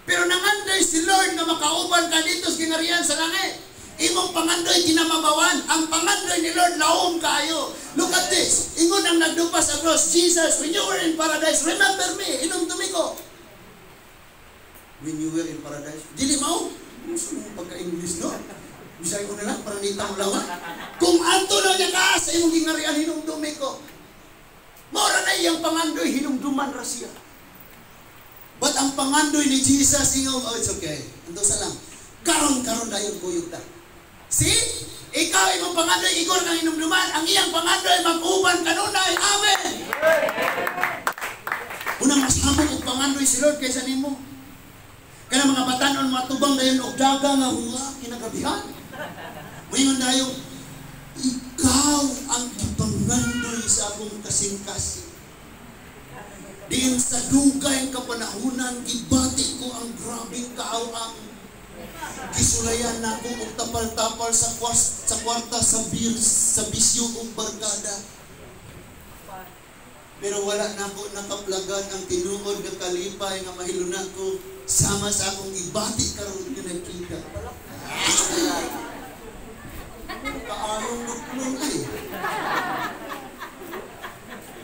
Pero nangandoy si Lord nga makauban ka dito sa gingharian sa langit. Imong pangandoy kinamabawan. Ang pangandoy ni Lord laom kaayo. Look at this. Ingon ang nagdupa sa cross, "Jesus, when you were in paradise, remember me." Hinumdumi ko. When you were in paradise. Dili mao. Gusto mo pagka-English, no? Bisaya ko na lang, para nita mo lawa. Kung anto na niya ka sa imong gingharian, hinumdumi ko. Mora na iyang pangandoy, hinumduman ra siya. But ang pangandoy ni Jesus, ingon, "Oh, it's okay. Ando sa lang. Karon, karon dayon kuyog ta." See? Ikaw, imong pangandoy, igor kang hinumduman. Ang iyang pangandoy, mag-uban kanunay. Amen! Unang mas hamok og pangandoy si Lord kaysa nimo. Kana mga batanon matubang dayon og daga nga huwa kinagabihan. Moingon dayon, "Ikaw ang gipangandoy sa akong kasing-kasing. Diin sa dugay kapanahunan, gibati ko ang grabing kaaw-ang. Gisulayan nako og tapal-tapal sa kwarta, sa bills, sa bisyo ug barkada. Pero wala nako nakaplagan ang tinuod nga kalipay nga mahiluna ko sama sa akong gibati karon nga nagkita." Kaayong duklong ay.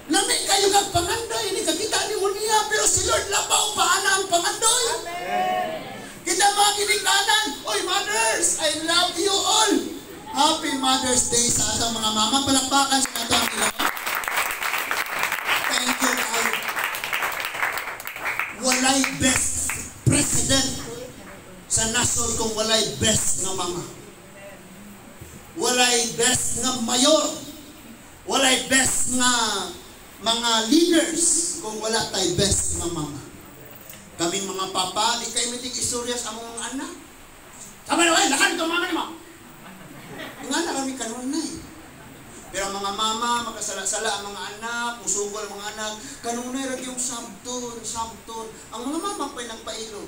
Lami kayo kag pangandoy, ni kakita ni mo niya, pero si Lord labaw pa ana ang pangandoy. Kita mga ginikanan, oy mothers, I love you all. Happy Mother's Day sa atong mga mama. Palakpakan sa atong ila. Thank you kaayo. Walay best president sa nasod kung walay best nga mama. Walay best nga mayor. Walay best nga mga leaders kung wala tay best nga mama. Kaming mga papa, di kayo mitig istorya sa among mga anak. Sabi na, "Ay, lakan ito mama nimo." Nga na kami kanunay. Pero ang mga mama, makasala-sala ang mga anak, musukol ang mga anak, kanunay ra yung sabton, sabton. Ang mga mama pa'y nagpailo.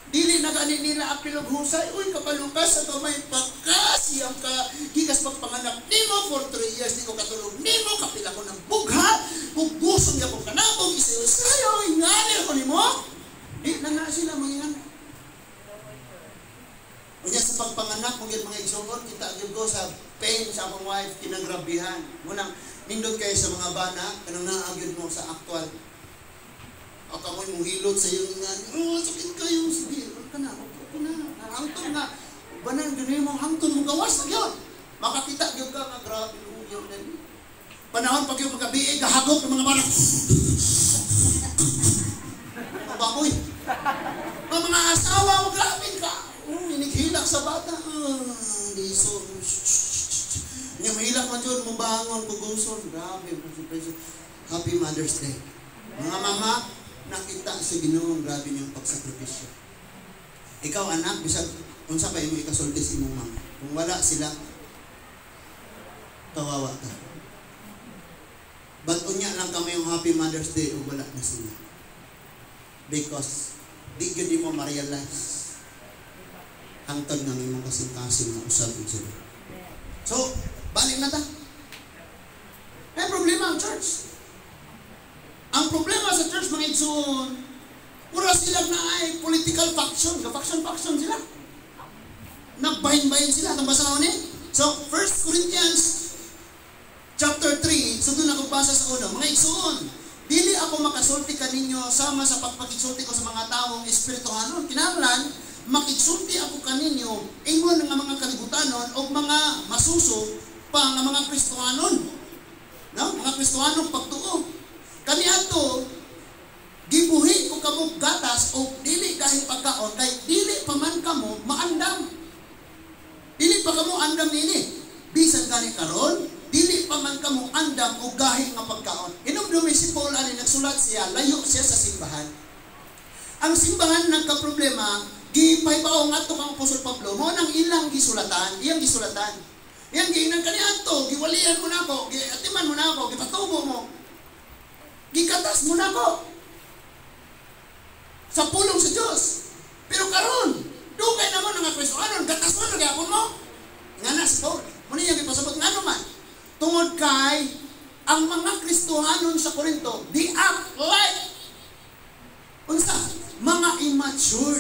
Dili na gani nila apil og husay. "Uy, kapalukas sa kamay pakas iyang ka gikas pagpanganak nimo for 3 years di ko katulog nimo, kapila ko ng bughat ug gusto niya ko kanabog isayo-sayo ingani ako nimo." Di na nga sila mangingan. Unya sa pagpanganak mong mga igsoon, kita gyud ko sa pain sa akong wife, kinagrabihan. Munang nindot kayo sa mga bana, kanang naa gyud mo sa actual. O kamoy mong hilot sa iyong nga, "Oh, sakit kayo, sige, ka na, okay na." Hangtod nga, banan, ganun mo, hangtod mo gawas na yun. Makakita gyud ka nga, grabe, yun na. Panahon pag yung magabi, gahagok ng mga bana. Mga baboy. Mga mga asawa mo, grabe ka. Oh, inighilak sa bata. Ah, liso. Nya mahilak man yun, mubangon, kuguson. Grabe. Happy Mother's Day. Mga mama, nakita sa Ginoo grabe niyong pagsakripisyo. Ikaw anak, bisag unsa pa imo ikasulti sa imong mama. Kung wala sila, kawawa ka. But unya lang kami yung Happy Mother's Day ug wala na sila. Because di gyud mo ma-realize hangtod nga imong kasing-kasing nga usab ug sila. So, balik na ta. May problema ang church. Ang problema sa church, mga igsoon, pura sila na ay political faction. Faction-faction sila. Nagbahin-bahin sila. Itong basahon ni. So, 1 Corinthians chapter 3, so doon ako basa sa uno. "Mga igsuon, dili ako makasulti kaninyo sama sa pagpakigsulti ko sa mga taong espirituhanon. Kinahanglan makigsulti ako kaninyo ingon nga mga kalibutanon o mga masuso pa nga mga Kristohanon." No? Mga Kristohanong pagtuo. "Kaniadto gibuhi ko kamo gatas o dili gahi pagkaon kay dili pa man kamo maandam. Dili pa kamo andam nini. Bisan gani karon, dili pa man kamo andam og gahi nga pagkaon." Hinumdumi si Paul ani nagsulat siya, layo siya sa simbahan. Ang simbahan nagka-problema, gipahibaw ngadto kang Apostol Pablo, mao nang ilang gisulatan, iyang gisulatan. Iyang giingnan, "Kaniadto, giwalian mo nako, giatiman mo nako, gipatubo mo. Gikatas mo nako sa pulong sa Diyos. Pero karon, dugay naman nga Kristohanon, gatason na gyapon mo." Nga na si Paul. Muna iyang ipasabot, ngano man? Tungod kay ang mga Kristohanon sa Corinto, they act like unsa? Mga immature.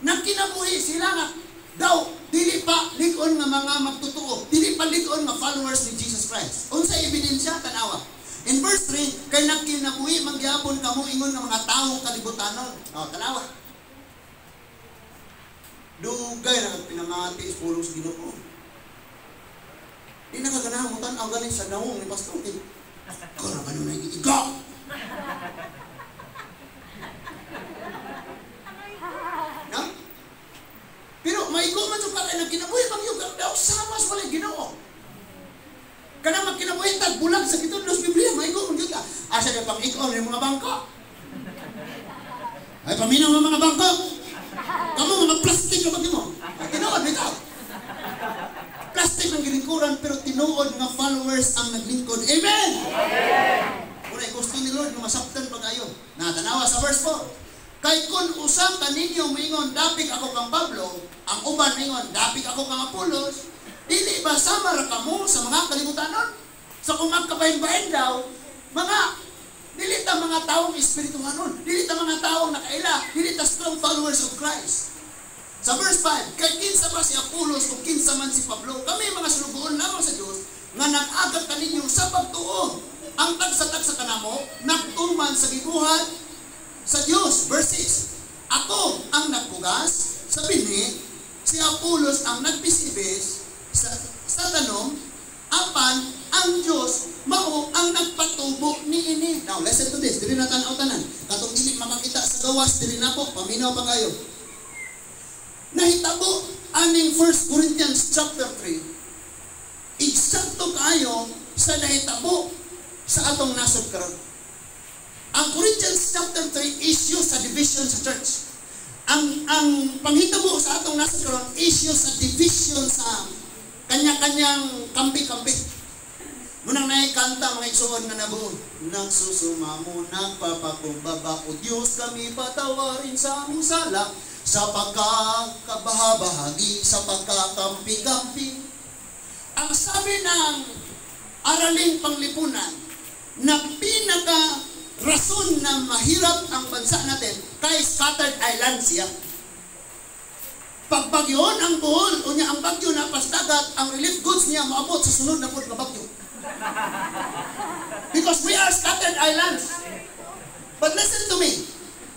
Nagkinabuhi sila nga daw dili pa lig-on nga mga magtotoo, dili pa lig-on nga followers ni Jesus Christ. Unsa ebidensya? Tanawa. In verse 3, "Kay nagkinabuhi man gyapon kamo ingon nga mga tawo kalibutanon." Oh, tanawa. Dugay na pinamati sa pulong sa Ginoo. Di na kaganahan mo tan-aw ganin sa nawong ni Pastor. Kara ka na iga. No? Pero maigo man sa kay nagkinabuhi man yung daw sama sa walay Ginoo. Kanang magkinabuhi tag bulag sa gitudlo sa Biblia, maigo man gyud ka. Asa na pang ikon yung mga bangko? Ay, paminaw ang mga bangko. Kamu mga plastic na mo. Tinuod bitaw. Plastic ang gilingkuran pero tinuod nga followers ang naglingkod. Amen. Amen. Una gusto ni Lord nga masabtan pag-ayo. Natanawa sa verse 4. "Kay kung usa kaninyo moingon, 'Dapik ako kang Pablo,' ang uban moingon, 'Dapik ako kang Apolos,' dili ba sama ra kamo sa mga kalibutanon?" So kung magkabahin-bahin daw, mga dili ta mga taong espirituhanon, dili ta mga taong nakaila, dili ta strong followers of Christ. Sa verse 5, "Kay kinsa ba si Apolos o kinsa man si Pablo? Kami mga sulugoon lamang sa Dios nga nag-agak kaninyo sa pagtuo. Ang tagsa-tagsa kanamo nagtuman sa gibuhat sa Dios." Verse 6, "Ako ang nagpugas sa binhi, si Apolos ang nagpisibis sa tanom, apan ang Dios mao ang nagpatubo niini." Now, listen to this. Dili na tan-aw tanan. Katong dili makakita sa gawas, dili na po. Paminaw pa kayo. Nahitabo aning 1 Corinthians chapter 3. Eksakto kayo sa nahitabo sa atong nasod karon. Ang Corinthians chapter 3, issue sa division sa church. Ang panghitabo sa atong nasod karon, issue sa division sa kanya-kanyang kampi-kampi. Munang naikanta mga igsoon nga nabuo. "Nagsusumamo, nagpapakumbaba, O Diyos, kami patawarin sa among sala, sa pagkakabahabahagi, sa pagkakampi-kampi." Ang sabi ng araling panglipunan, na pinaka rason na mahirap ang bansa natin, kay scattered island siya. Pagbagyon ang Bohol, unya ang bagyo na pasdagat, ang relief goods niya maabot sa sunod na pud nga bagyo. Because we are scattered islands. But listen to me.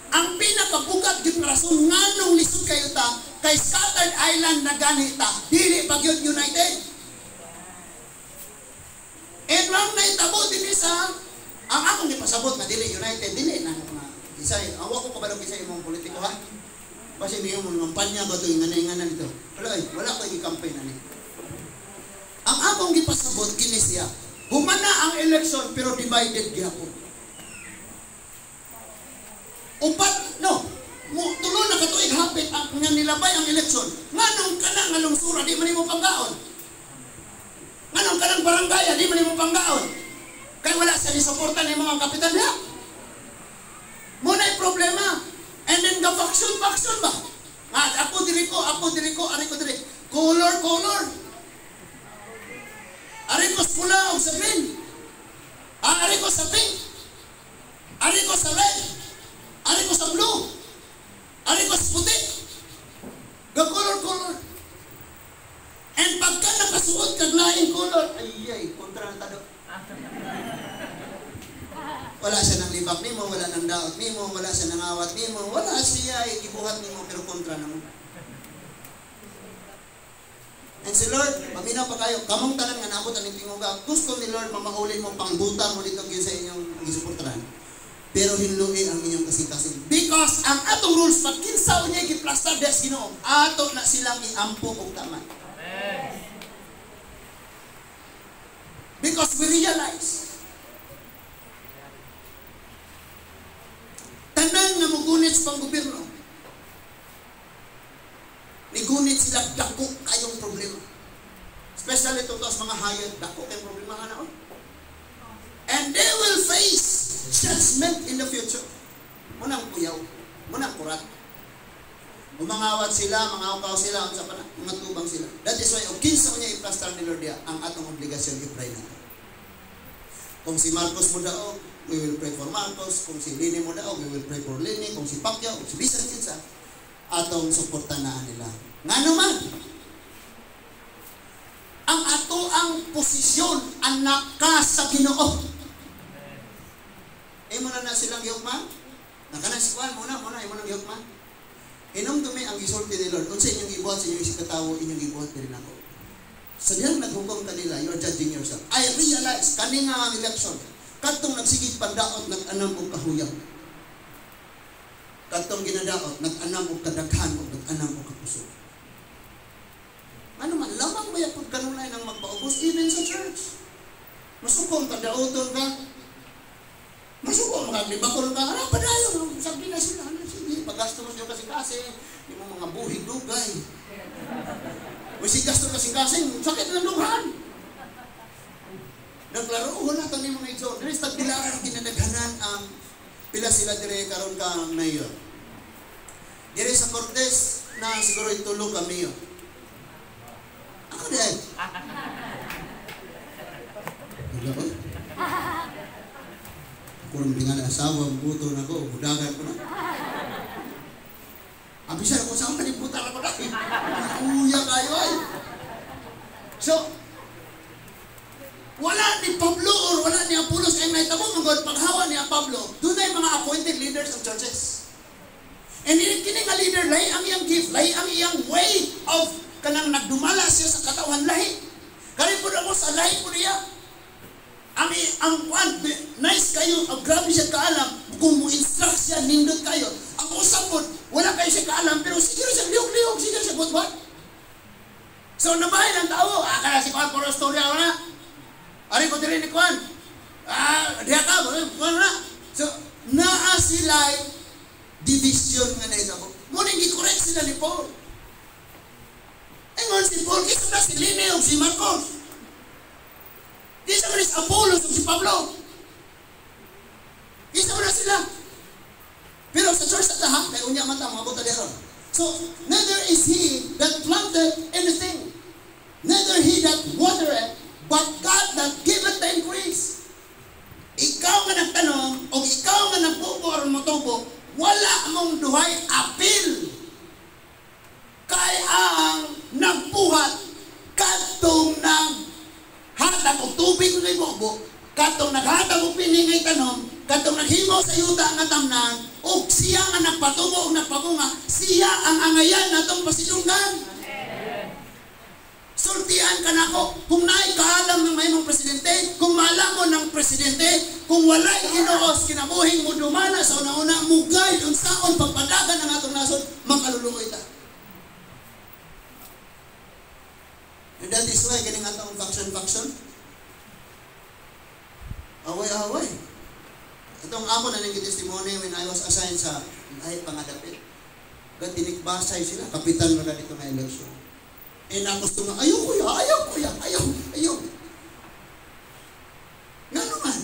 Ang pinakabugat gyud nga rason nganong lisod kayo ta, kay scattered island na gani ta, dili pa gyud united. And ang naitabo dinhi sa ang akong gipasabot nga dili united, dili na mga isay, awa ko kabalo kisay imong politiko ha. Kasi niyo mo kampanya ba ito, ingana-ingana nito. Wala ay, wala ko i-campaign ani. Ang akong gipasabot kini siya. Humana ang election pero divided gihapon. Upat no, mo tulo na katuig hapit ang nga nilabay ang election. Nganong kana nga lungsura di man nimo panggaon? Nganong kanang barangay di man nimo panggaon? Kay wala sa ni-suporta ni mga kapitan diha. Mo na problema. And then the faction faction ba? Ah, ako diri ko, ari ko diri. Color color. Ari ko sa pula o sa green. Ah, ari ko sa pink. Ari ko sa red. Ari ko sa blue. Ari ko sa puti. Ga color color. And pagka Makasuot kag laing color. Ay, ay, kontra na tado. Wala siya nang libak nimo, wala nang daot nimo, wala siya nangawat nimo, wala siya ibuhat nimo, pero kontra na mo. And si Lord, paminaw pa kayo, kamong tanan nga naabot ang tinguga, gusto ni Lord mamaulin mo, pangbutan mo dito sa inyong gisuportaran. Pero hinlui ang inyong kasing-kasing. Because ang atong rules, pag kinsa unya giplastar des Ginoo, ato na silang iampo og tama. Because we realize, tanan nga mugunit sa panggobyerno, nigunit sila dako kayong problema. Especially ito sa mga hayag, dako kayong problema na. And they will face judgment in the future. Munang kuyaw, munang kurat. Umangawat sila, mangawkaw sila, unsa pa na, mga tubang sila. That is why, og kinsa unya iplastar ni Lord diya, ang atong obligasyon i-pray nato. Kung si Marcos mo daog, we will pray for Marcos. Kung si Lini mo daog, we will pray for Lini. Kung si Pacquiao, kung si bisan kinsa, atong suporta na nila. Ngano man, ang ato ang posisyon, anak ka sa Ginoo. Imo na na silang gihukman? Nakana si Juan, muna, imo nang gihukman. Inom tumi ang gisulti ni Lord. Unsa inyong gibuhat sa inyong isikatawo, inyong gibuhat diri nako. Sa diyang naghukom kanila, you are judging yourself. I realize, kani nga ang election, kadtong nagsigig pandaot, nag-anam og kahuyang. Kadtong ginadaot, nag-anam og kadaghan, og nag-anam og kakusog. Ano man, lamang ba yapod kanunay nang magpaubos, even sa church. Masukong kadaoton ka, masuko, makaglibakon ka, ano, padayon, sabi na sila, ano, sige, paggasto mo siya kasing-kasing, yung mga buhig dugay. O si gasto kasing-kasing, sakit ng dughan. Naglaro na ito ni mga igsoon. Dili sa tagbilaran, kinanaghanan ang pila sila dire karon ka mayor. Dire sa Cortes, na siguro itulo ka mayor. Ako di ay. Wala ko. Kurang dengan asawa, buto na ko, budagan ko na. Abisa ko sa mga buta na ko na. Kuya kayo ay. So, wala ni Pablo or wala ni Apollos ay may tamo mga paghawa ni Pablo. Doon ay mga appointed leaders of churches. And kini nga leader, lahi ang iyang gift, lahi ang iyang way of kanang nagdumala siya sa katawan lahi. Kari po ako sa lahi po niya. Ang kwan, nice kayo, ang grabe siya kaalam, kung mo-instruct siya, nindot kayo. Ang usap po, wala kayo siya kaalam, pero siguro siya lihok-lihok, siguro siya buat-buat. So, nabahin ang tao, kaya si Kwan, puro story ako na. Ari ko diri ni Kwan. Diya ka, Kwan na. So, naa sila'y division nga na isa po. Ngunit, i-correct sila ni Paul. Ingon si Paul, kisa na si Lini o si Marcos. Kisa mo na si Apollos o si Pablo. Kisa mo na sila. Pero sa church at lahat, may unya mata, mga buta meron. So, neither is he that planted anything, neither he that watereth, but God that giveth the increase. Ikaw nga nagtanong, o ikaw nga nagbubo aron motubo, wala mong duhay apil. Kay ang nagbuhat, kadtong naghatag og tubig nga ibubo, kadtong naghatag og pini nga itanom, kadtong naghimo sa yuta nga tamnan, ug siya nga nagpatubo ug nagpamunga, siya ang angayan natong pasidunggan. Sultian ka nako, kung naay kaalam ng mahimong presidente, kung maalam mo ng presidente, kung walay Ginoo kinabuhing mo dumana sa una-una, mugay unsaon pagpadagan ang atong nasod, makaluluoy ta. And that is why kining atong faction-faction, away-away. Itong ako na nang testimony when I was assigned sa ay pangadapit. Gatinikbasay sila, kapitan mo na dito na election. Eh nakusto nga, ayaw kuya, ayaw kuya, ayaw, ayaw. Ngano man?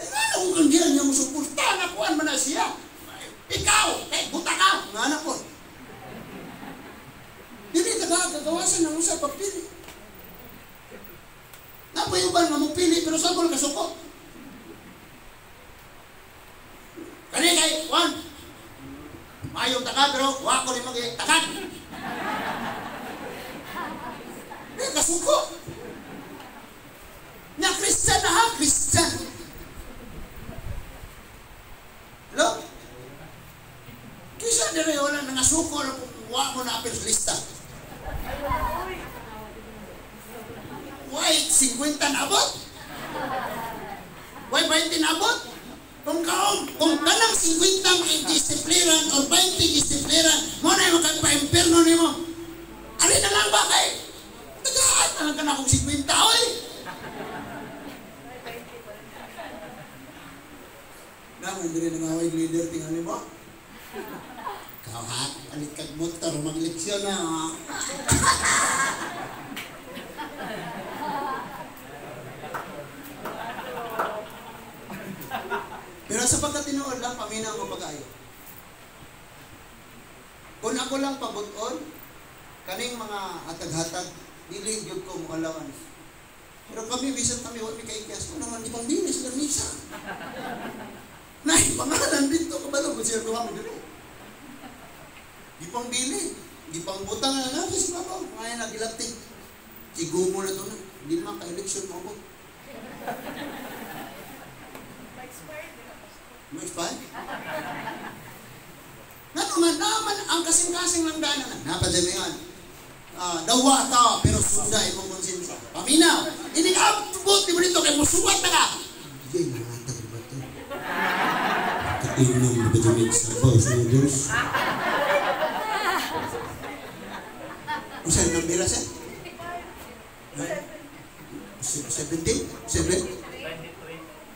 Eh ngano kung kang diyan niya mo suporta, nakuan man na siya. Ikaw, eh, buta ka. Ngano ko. Dili ka kagawasan ng usa pagpili. Napayuban nga mo pili, pero saan ko kasuko? Kani kay, Juan, mayong taka, pero wako ni mag-takan. nakasuko. Nya Christian na ha, Christian. Hello? Kisa dire wala nangasuko na kung wa mo na apil sa lista. Why 50 na abot? Why 20 na abot? Kung kaong, kung kanang 50 disiplinan o 20 disiplinan, mo na yung makagpa-imperno nimo. Ari na lang ba kay? Tagaan na lang ka na kung 50, oy! Naman, hindi rin nangaway leader, tingnan mo. Ikaw ha, alit kag motor, magleksyon na. Pero sa pagkatinuod lang, paminaw mo pag-ayo. Kung ako lang pabuton, kaning mga hatag-hatag, dili gyud ko moalawan. Pero kami, bisan kami, wala mi kaikyas ko naman, di pang dinis, lamisa. Nay, pangalan dito, kabalo, kung siya kami dito. Di pang bili, di pang butang na lang, kasi baba, ngayon nagilating. Sigumo na ito na, hindi naman ka-election mo ako. Ma-expire? Naman, naman, ang kasing-kasing lang daan na. Napadamihan. Dawa ta, pero sunda imong konsensya. Paminaw, inig-abot mo dito, kay musuwat na ka. Hindi, nangatag ba ito? Kainom na ba ito may sabaw sa noodles? Usan ng bira, sir? 70? 7?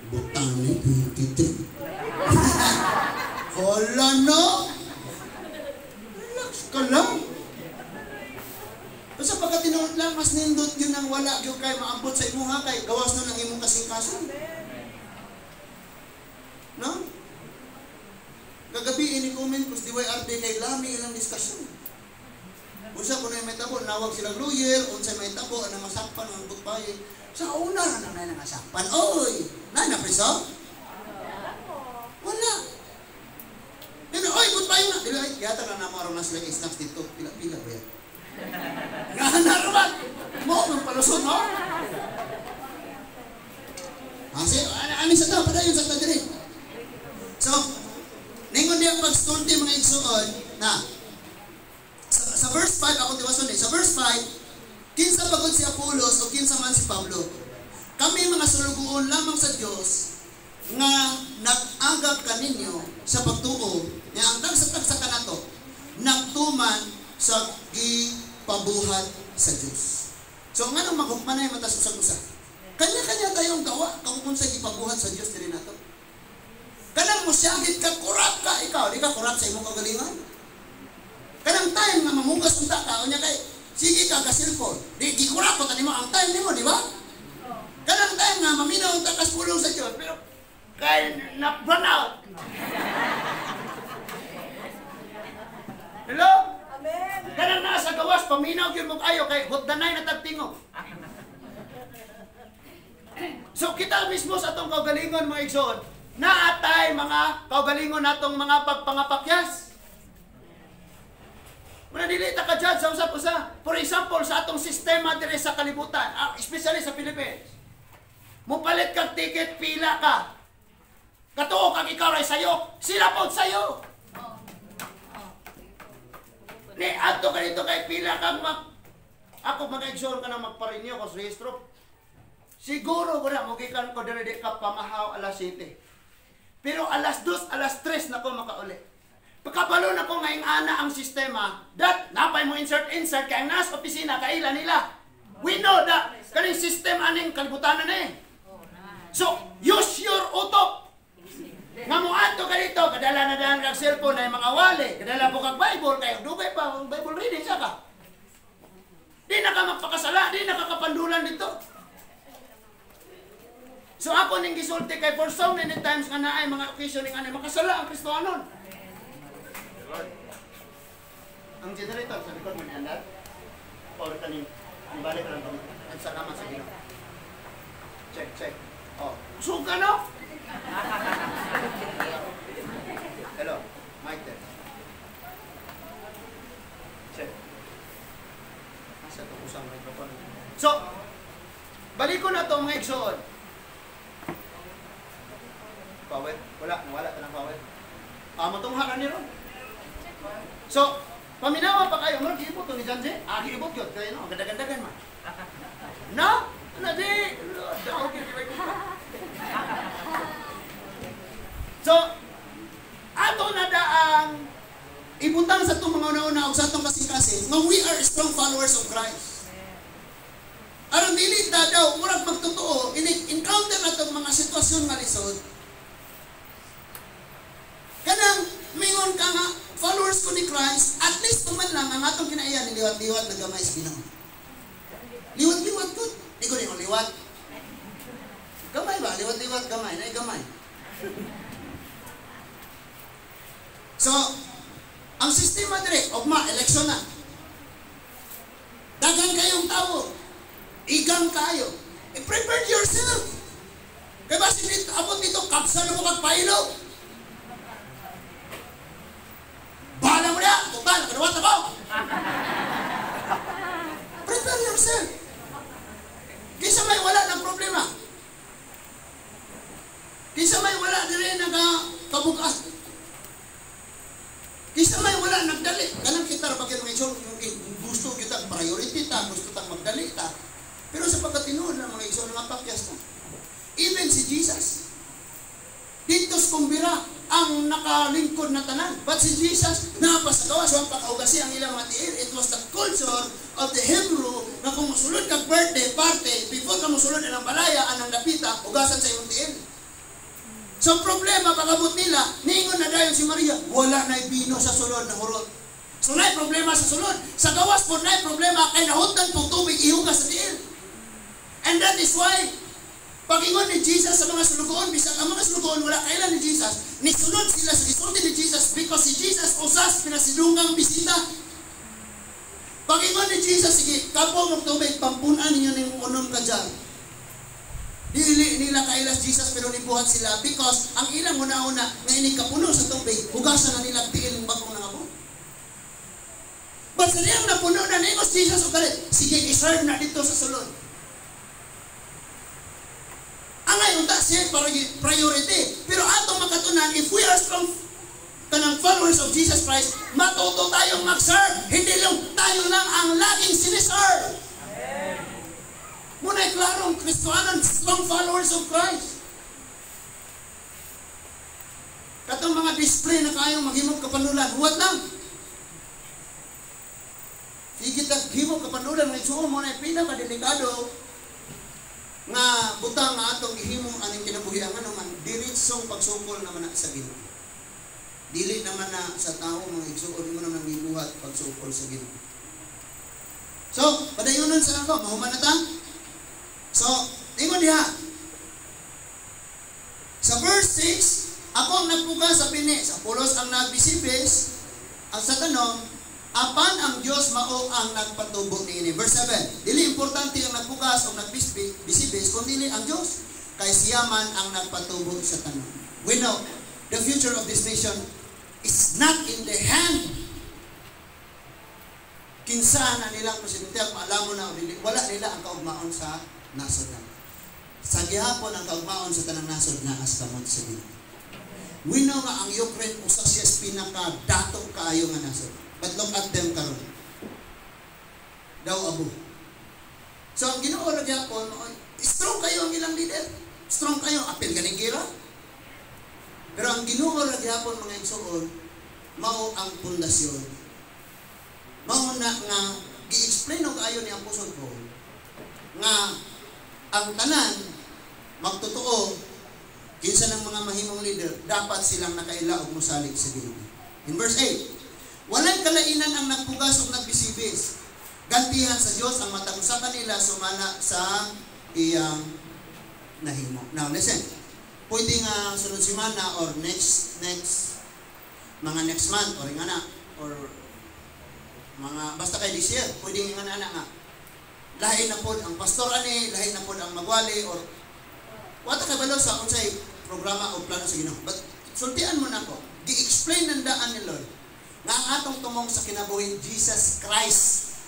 Butang ni 23. Hala no? Relax ka lang. Basta pagka tinuod lang, mas nindot yun ang wala yun kay maambot sa imuha kay gawas nun ang imong kasing-kasing. No? Kagabi, ini-comment ko sa DYRB kay lami ilang discussion. Unsa ko na may tabo, nawag silang lawyer, unsa may tabo, ang masakpan, ang butbaye. Sa una na na nasakpan. Oy! Na na preso? Wala. Pero oy, goodbye na. Dili ay yata na namo aron na sila snacks dito. Pila-pila ba yan? Nga na raman. Mo ang palusot, no? Asi, ani sa ta padayon sa ta diri. So, ningon diya pagsulti mga igsuon na sa verse 5 ako tiwason eh. Sa verse 5, kinsa pagod si Apolos o kinsa man si Pablo. Kami mga sulugoon lamang sa Dios nga nag-agap kaninyo sa pagtuo nga ang tagsa-tagsa kanato nagtuman sa gipabuhat sa Dios. So nganong maghukmanay man ta sa usag-usa? Kanya-kanya tayong gawa kung unsa gipabuhat sa Dios diri nato. Kanang mosyagit ka, kurap ka ikaw, di ka kurap sa imong kagalingon. Kanang time nga mamugas unta ka unya kay sige ka ka cellphone, di gikurap ko tanimo ang time nimo, di ba? Kanang time nga maminaw unta ka pulong sa Dios pero kay na burn out. Hello? Amen. Kanang nasa gawas paminaw gyud mo kayo kay hotdanay na tagtingo. So kita mismo sa atong kaugalingon mga igsoon, naatay mga kaugalingon natong mga pagpangapakyas. Muna dili ta ka-judge sa usap-usa. For example, sa atong sistema diri sa kalibutan, especially sa Philippines. Mupalit kag ticket, pila ka. Katuo kag ikaw ray sayo, sila pod sayo. Ni adto ka dito kay pila kag mag ako mag-exhort ka na magpa-renew ko sa rehistro. Siguro wala mo gikan ko diri di ka pamahaw alas 7. Pero alas 2, alas 3 na ko makauli. Pagkabalo na ko ngayong ana ang sistema, that napay mo insert kay ang nasa opisina kaila nila. We know that kaning system aning kalibutan na eh. So, use your utok. Nga mo adto ka dito, kadala na daan kag cellphone na mga wali, kadala po kag Bible kay dugay pa ang Bible reading sa ka. Di na ka magpakasala, di na ka kapandulan dito. So ako ning gisulti kay for so many times nga naay mga occasion ning anay makasala ang Kristohanon. Ang generator sa likod mo ni andar. Or kaning balik lang kami. Ang salamat sa Ginoo. Check, check. Oh, suga no? Hello, mic test. Check. Sa itong usang microphone. So, balik ko na to, mga igsoon. Power? Wala, nawala ka ng power. Ah, matungha na ni ron. So, paminawa pa kayo, murag giibot to ni Janji. Ah, giibot yun. Kaya no, ganda-gandagan man. No? Ano di? Okay. So, ato na daang ibutang sa itong mga una-una o sa itong kasing-kasing nga we are strong followers of Christ. Aron dili ta daw, murag magtotoo, in-encounter na itong mga sitwasyon nga lisod. Kanang mingon ka nga, followers ko ni Christ, at least man lang ang atong kinaiyan, liwat-liwat na gamay sa Ginoo. Liwat-liwat ko. Di ko rin liwat. Gamay ba? Liwat-liwat gamay. Nay gamay. So, ang sistema dire, ugma, eleksyon na. Daghan kayong tao. Igang kayo. I-prepare yourself. Kaya ba dito, abot dito, kapsa na mo kag pailo. Bahala mo na! Total, nakaduwat ako! Prepare yourself. Kisa may wala ng problema. Kisa may wala dire nagkabukas. Kisa may wala nagdali. Kanang kita ra pag gusto kita priority ta, gusto ta magdali ta. Pero sa pagkatinuod ng mga igsoon nga pakyas ta. Even si Jesus dito sa kumbira ang nakalingkod na tanan. But si Jesus napasagawa so ang pakaugasi ang ilang mga tiil. It was the culture of the Hebrew na kung musulod kag birthday party, before ka musulod ang balaya anang dapita, ugasan sa imong tiil. So ang problema, pag-abot nila, niingon na dayon si Maria, wala na'y bino sa sulod na hurot. So na'y problema sa sulod. Sa gawas po na'y problema, kay nahutan pong tubig, ihugas sa tiil. And that is why, pag-ingon ni Jesus sa mga sulugoon, bisag ang mga sulugoon, wala kailan ni Jesus, nisunod sila sa gisulti ni Jesus because si Jesus usas pinasidungang bisita. Pag-ingon ni Jesus, sige, kapo mong tubig, pampunan ninyo ning unom ka dyan. Dili nila kailas Jesus pero nibuhat sila because ang ilang una-una nga ini kapuno sa tubig, hugasan na nila tiil ng bagong nangabot. But sa diyang napuno na ningos Jesus o kalit, sige, iserve na dito sa sulod. Angay unta siya priority. Pero atong makatunan, if we are strong kanang followers of Jesus Christ, matuto tayong mag-serve. Hindi lang tayo lang ang laging siniserve. Muna'y klarong Kristohanon, strong followers of Christ. Katong mga display na kayong maghimog kapanulan, huwag lang. Sige tag himog kapanulan, mga igsuon mo na pinakadelikado nga butang nga atong gihimo aning kinabuhi ang ano man diretsong pagsukol naman na sa Ginoo. Dili naman na sa tao mga igsuon mo naman gibuhat pagsukol sa Ginoo. So, padayonon sa nako, mahuman na ta. So, ingon diha. Sa verse 6, ako ang nagpuga sa pini, sa Apolos ang nagbisibis, ang sa tanong, apan ang Dios mao ang nagpatubo niini. Verse 7, dili importante ang nagpugas o nagbisibis, kundi ang Dios kay siya man ang nagpatubo sa tanom. We know the future of this nation is not in the hand kinsa na nilang presidente, alam mo na wala nila ang kaugmaon sa nasod na. Sa gihapon ang kaugmaon sa tanang nasod na as kamot sa Ginoo. We know nga ang Ukraine usa siya sa pinakadato kaayo nga nasod. But look at them karon. Daw abo. So ang Ginoo ra gyapon, strong kayo ang ilang leader. Strong kayo, apil ganing gira. Pero ang Ginoo ra gyapon mga igsoon, mao ang pundasyon. Mao na nga gi-explain og ayo ni Apostol Paul nga ang tanan magtotoo kinsa ng mga mahimong leader dapat silang nakaila og mosalig sa Ginoo. In verse 8, walay kalainan ang nagpugas o nagbisibis. Gantihan sa Dios ang matag usa kanila sumala sa iyang nahimo. Now listen. Pwede nga sunod semana or next next mga next month or nga na or mga basta kay this year, pwede nga na nga. Lahi na pod ang pastor ani, lahi na pod ang magwali or wala kay balo sa unsay programa o plano sa Ginoo. But sultian mo nako, gi-explain ng daan ni Lord nga ang atong tumong sa kinabuhi Jesus Christ.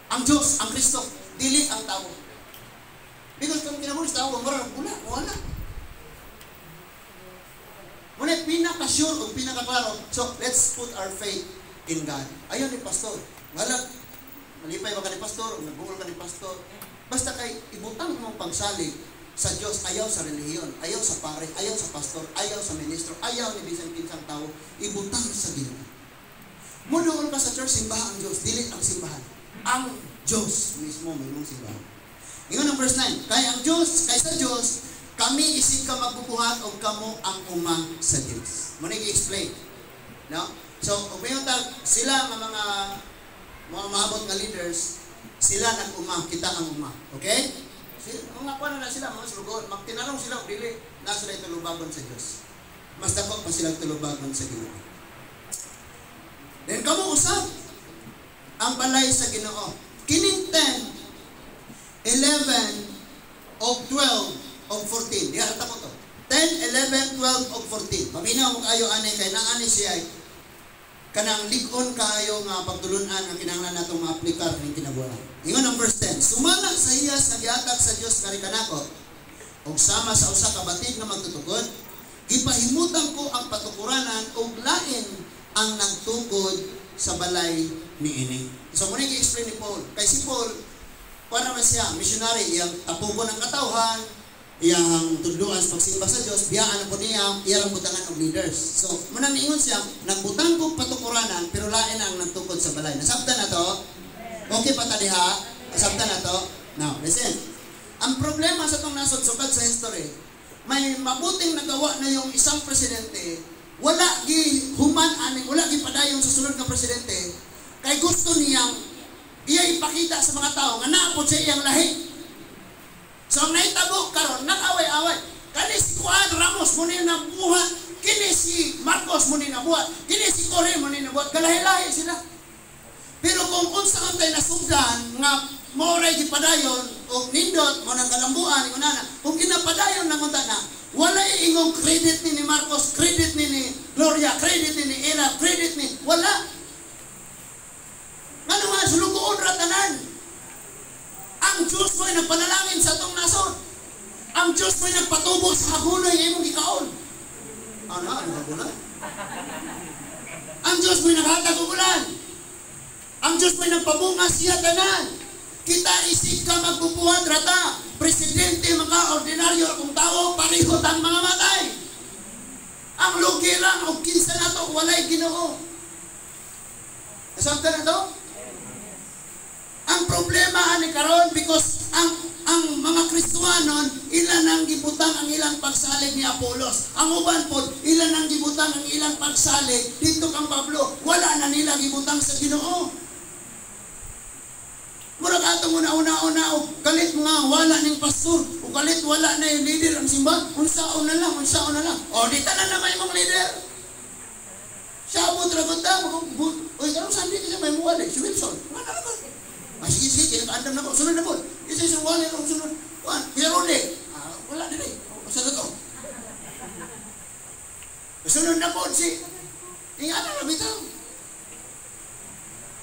Ang Diyos, ang Kristo, dili ang tao. Because kung kinabuhi sa tao, mura wala, wala. Muna pinaka-sure o pinaka-klaro. So, let's put our faith in God. Ayaw ni pastor. Wala, malipay ba ka ni pastor o nagbuol ka ni pastor? Basta kay ibutang mong pagsalig sa Diyos, ayaw sa relihiyon, ayaw sa pare, ayaw sa pastor, ayaw sa ministro, ayaw ni bisan kinsang tao, ibutang sa Ginoo. Muduol ka sa church, simbahan ang Diyos, dili ang simbahan. Ang Diyos mismo may mong simbahan. Ingon ang verse 9, kay ang Diyos, kay sa Diyos, kami isig ka magbubuhat og kamo ang uma sa Diyos. Mo explain. No? So, kung may sila nga mga maabot nga leaders, sila nag-uma, kita ang uma. Okay? Sila, mga kuha na sila, mga sulugoon, magtinarong sila og dili, na sila tulubagon sa Diyos. Mas dako pa silang tulubagon sa Ginoo. Then kamo usab ang balay sa Ginoo. Kining 10, 11, o 12, o 14. Diha ta ko to. 10, 11, 12, o 14. Paminaw mo kayo ani kay naani siya kanang lig-on kaayo nga pagtulunan ang kinahanglan natong maaplikar ning kinabuhi. Ingon ang verse 10, sumala sa hiyas nga gihatag sa Dios kari kanako ug sama sa usa ka batid nga magtutukod, gipahimutan ko ang patukuranan ug lain ang nagtukod sa balay niini. So muna gi-explain ni Paul. Kay si Paul, para man siya, missionary, iyang tapukon ang katawhan, iyang tudluan sa pagsimba sa Dios, biyaan na po niya, iyang butangan og leaders. So, muna niingon siya, nagbutang kog patukuranan, pero lain ang nagtukod sa balay. Nasabtan na to? Okay pa ta diha? Nasabtan na to? Now, listen. Ang problema sa itong nasod sukad sa history, may mabuting nagawa na yung isang presidente, wala gi human ani, wala gi padayon sa sunod nga presidente, kay gusto niyang iya ipakita sa mga tao nga naa pod siya iyang lahi. So ang nahitabo karon nag-away-away. Kani si Juan Ramos mo ni nabuhat, kini si Marcos mo ni nabuhat, kini si Corre mo ni nabuhat, kalahi-lahi sila. Pero kung unsa ang tay nasugdan nga mao ray gipadayon og nindot mo nang kalambuan ingon ana, kung ginapadayon nang unta na, walay ingong credit ni Marcos, credit ni Gloria, credit ni Era, credit ni wala. Ngano nga sulugoon ra tanan. Ang Diyos mo'y nagpanalangin sa atong nasod. Ang Diyos mo'y nagpatubo sa hagunoy nga imong gikaon. Ano? Ano hagunoy? Ang Diyos mo'y naghatag og ulan. Ang Diyos mo'y nagpabunga siya tanan. Kita isig ka magbubuhat rata. Presidente, mga ordinaryo akong tao, pareho tang mga matay. Ang lugi lang og kinsa nato walay Ginoo. Nasabtan na to? Ang problema ani karon because ang mga Kristohanon ila nang gibutang ang ilang pagsalig ni Apolos. Ang uban pod ila nang gibutang ang ilang pagsalig didto kang Pablo. Wala na nila gibutang sa Ginoo. Murag atong una-una og kalit mga wala ning pastor, o kalit wala na yung leader ang simbahan, unsaon na lang, unsaon na lang. O di tanan na may imong leader. Siya mo tragunta, oy karon Sunday kasi may muwali si Wilson. Wala na ba? Ah, sige, sige, kinakaandam na ko. Sunod na po. Isa isang wala na sunod. Kuan, Kuya Rode. Ah, wala din eh. Basta na to. Sunod na po si... Ingatan na bitaw.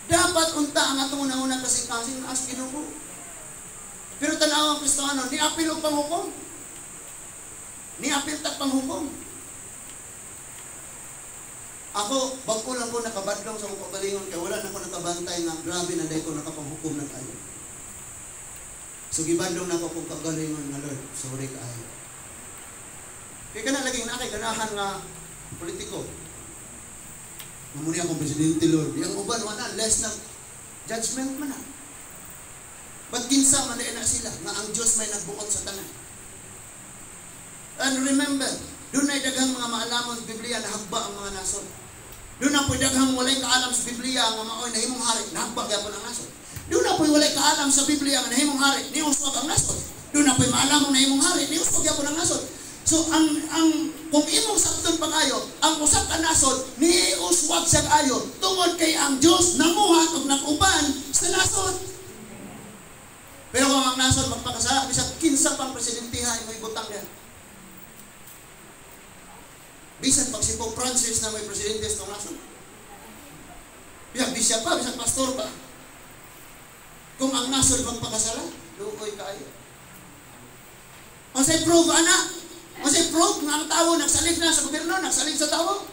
Dapat unta ang atong una-una kasing-kasing as Ginoo. Pero tanaw ang Kristiyano, ni apil og panghukom. Ni apil tag panghukom. Ako, bag-o lang ko nakabadlong sa akong kaugalingon kay wala na ko nakabantay nga grabe na dahil ko nakapanghukom na kayo. So gibadlong na ko kung kaugalingon nga Lord, sorry kaayo. Kaya ka na laging na kay ganahan nga politiko. Mamuni akong presidente, Lord. Yang uban wala less na judgment man na. But kinsa man na sila nga ang Dios may nagbuot sa tanan. And remember, doon ay daghang mga maalamon sa Biblia na hagba ang mga nasod. Doon na po'y daghang walay kaalam sa Biblia nga maoy nahimong hari, nahagba gyapon ang nasod. Doon na po'y walay kaalam sa Biblia nga nahimong hari, niuswag ang nasod. Doon na po'y maalamong nahimong hari, niuswag gyapon ang nasod. So ang kung imong sabton pa kayo, ang usa ka nasod niuswag siya kayo tungod kay ang Dios namuhat og nag-uban sa nasod. Pero kung ang nasod magpakasala, bisag kinsa pang presidentiha imo ibutang diha. Bisan pag si Pope Francis na may presidente sa nasod. Bisag bisya pa, bisag pastor pa. Kung ang nasod magpakasala, luoy kaayo. Unsay proof ana? Unsay proof nga ang tawo nagsalig na sa gobyerno, nagsalig sa tawo?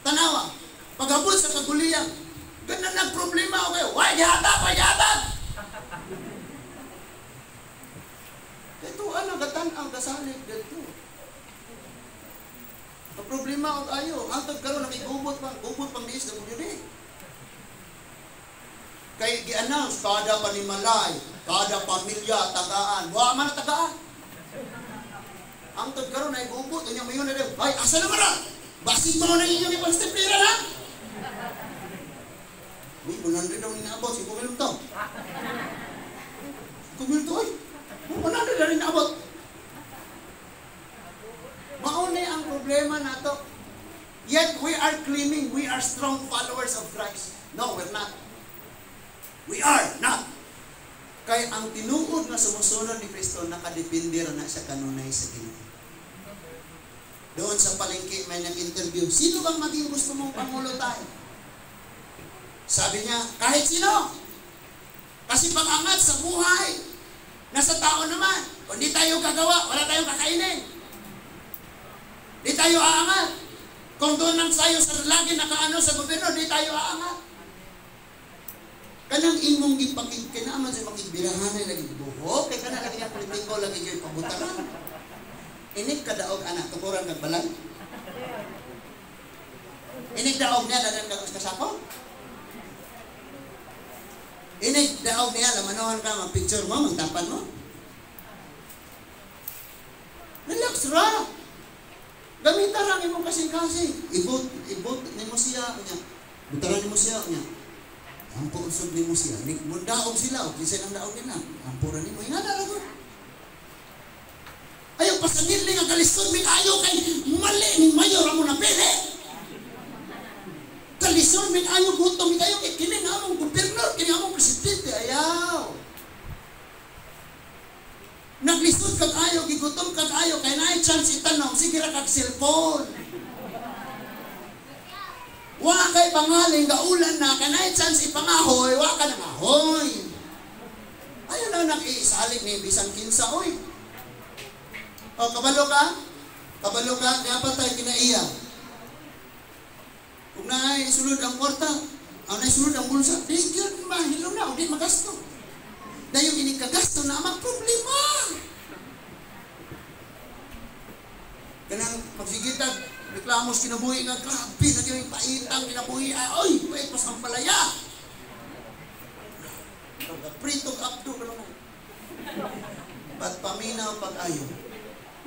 Tanawa, pagabot sa kaguliyang, ganun nagproblema okay, why gihatag, why gihatag? Ito ano, gatan-aw, gasalig, dito. Ang problema og ayo, hangtod karon nakigubot pa, gubot pang DSWD. Kay gi-announce kada panimalay, kada pamilya tagaan. Wa man na tagaan. Hangtod karon ay gubot unya mayon na daw. Ay, asa naman na? Basig mo na inyong ipang-steplera na. Uy, 100 daw inaabot, 5 mil to. 5 mil to ay. 100 na rin inaabot. Mauna ang problema nato. Yet we are claiming we are strong followers of Christ. No, we're not. We are not. Kay ang tinuod nga sumusunod ni Kristo, nakadepende ra na siya kanunay sa Ginoo. Doon sa palengke may nag-interview, sino bang maging gusto mong pangulo tayo? Sabi niya, kahit sino. Kasi pag-angat sa buhay, nasa tao naman. Kung di tayo gagawa, wala tayong kakainin. Di tayo aangat. Kung doon lang tayo sa lagi nakaano sa gobyerno, di tayo aangat. Kanang imong gipakig, kinaman sa makigbirahanay lagi buhok, kay kana lagi ang politiko, lagi yung pabutangan. Inig kadaog anak, tukuran kag balay. Inig daog niya, dadan kag kasako. Inig daog niya, lamanohan ka, mag-picture mo, magtapan mo. Relax ra. Gamita ra imong kasing-kasing. Ibot nimo siya nya. Butaran nimo siya nya. Ampo usod nimo siya. Mundaog sila o kinsa nang daog nila. Ampo ra nimo ingana ra gud. Ayo pasangil nga kalisod mi ayo kay mali ning mayor amo na pili. Kalisod mi ayo gutom mi ayo kay kini nga among gobernador, kini among presidente ayaw. Naglisod kag ayo, gigutom kag ayo, kay naay chance itanong, sige ra kag cellphone. Wa kay pangaling gaulan na, kay naay chance ipangahoy, wa ka nangahoy. Ayo na nag-iisalig ni bisan kinsa oy. O kabalo ka? Kabalo ka, dapat tayo kinaiya. Kung naay sulod ang kwarta, ang naay sulod ang bulsa, di gyud mahilo na, o di magasto. Dahil ini kagasto na ang problema. Kanang pagsigitag, reklamos kinabuhi nga, grabe na kami paitang kinabuhi, ay, pait mas ang palaya. Pritog abdo ka naman. Ba't paminaw pag-ayo,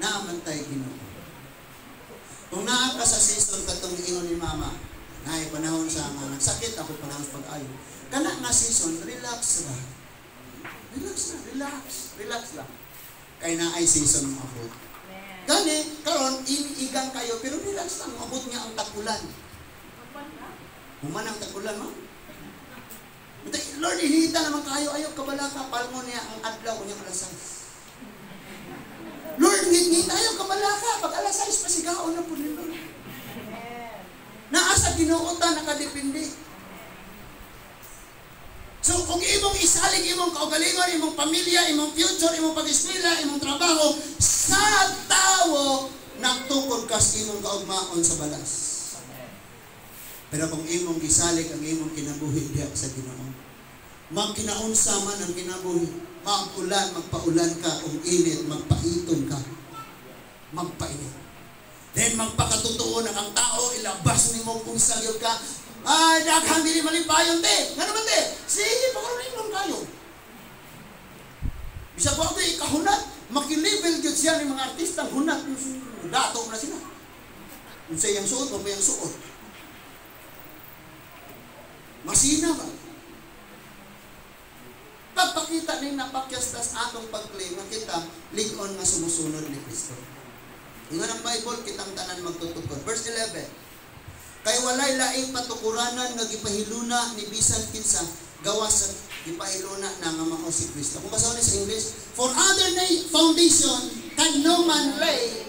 naamantay Ginoo. Kung naa ka sa season katong ingon ni Mama, naay panahon sa nga nagsakit ako panahon sa pag-ayo. Kana nga season, relax ra. Relax na, relax. Relax lang. Kay naay season mo abot. Gani, karon iniigang kayo, pero relax lang, abot niya ang takulan. Human ang takulan, no? Lord, inita naman kayo, ayaw kabalaka, palmo niya ang adlaw niya alas 6. Lord, ngit-ngit, ayaw kabalaka, pag alas 6, pasigaon na po ni Lord. Naa sa Ginoo ta nakadepende. So, kung imong isalig, imong kaugalingon, imong pamilya, imong future, imong pag-eskwela, imong trabaho, sa tawo, nagtukod ka sa imong kaugmaon sa balas. Pero kung imong gisalig ang imong kinabuhi diha sa Ginoo, magkinaunsa man ang kinabuhi, mag-ulan, magpaulan ka, kung init, magpaiton ka, magpainit. Then magpakatotoo na kang tao, ilabas nimo kung sagyot ka, ay, daghang dili malipayon, te. Nga naman, te. Sige, pakaroon kayo. Bisa ko ako ikahunat, makilibel gyud siya ni mga artista, hunat, dato na sila. Kung sa iyang suot, kung iyang suot. Masina ba? Pagpakita ni napakyastas atong pag-claim nga kita, lig-on nga sumusunod ni Kristo. Ingon ang Bible, kitang tanan magtutukod. Verse 11. Kay walay laing patukuranan nga gipahiluna ni bisan kinsa gawas sa gipahiluna na nga mao si Kristo. Kung basahon ni sa English, for other foundation can no man lay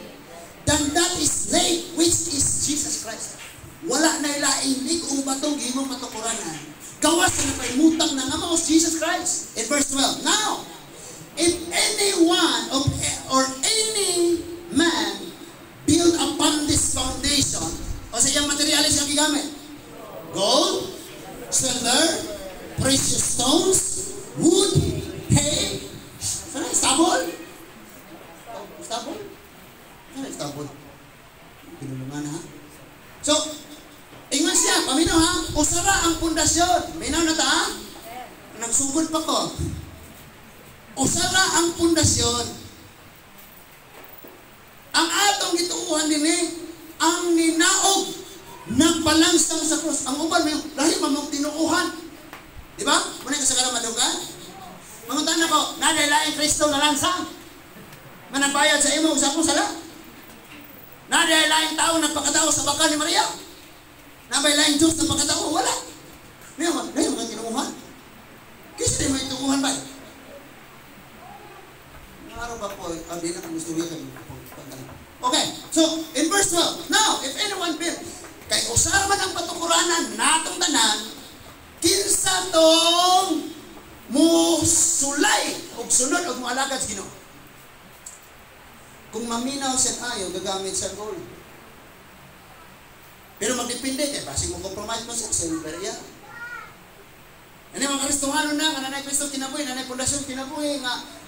than that is laid, which is Jesus Christ. Wala na laing lig-ong batong gihimong patukuranan Gawas sa napahimutang na nga mao si Jesus Christ. In verse 12, "Now, if anyone of, or any man build upon this foundation," o sa iyang materialis ang gigamit? Gold, silver, precious stones, wood, hay, sana stable? Stable? Sana stable? Pinulungan ha? So, ingon siya, paminaw ha, usara ang pundasyon. Minaw na ta ha? Nagsugod pa ko. Usara ang pundasyon. Ang atong gituuhan dinhi, ang ninaog nagpalangsang sa krus. Ang uban may lahi man mong tinuuhan. Di ba? Muna ka sa karamadughan. Manguntan ako, naa laing Kristo na langsang nga nagbayad sa imo sa akong sala? Naa laing tao nagpakatao sa baka ni Maria? Naa laing Diyos nagpakatao? Wala. May mga tinuuhan. Kasi di mo ituuhan ba? Araw ba po, di na kami istorya kami. Okay, so in verse 12, "Now, if anyone build," kay usara man ang patukuranan natong tanan, kinsa tong musulay og sunod og mualagad sa Ginoo? Kung maminaw siya ayo, gagamit sa gold. Pero magdepende kay basig mo compromise mo siya, silver ya. Ano mga Kristohano na, nga nanay Kristo kinabuhi, nanay pundasyon kinabuhi, nga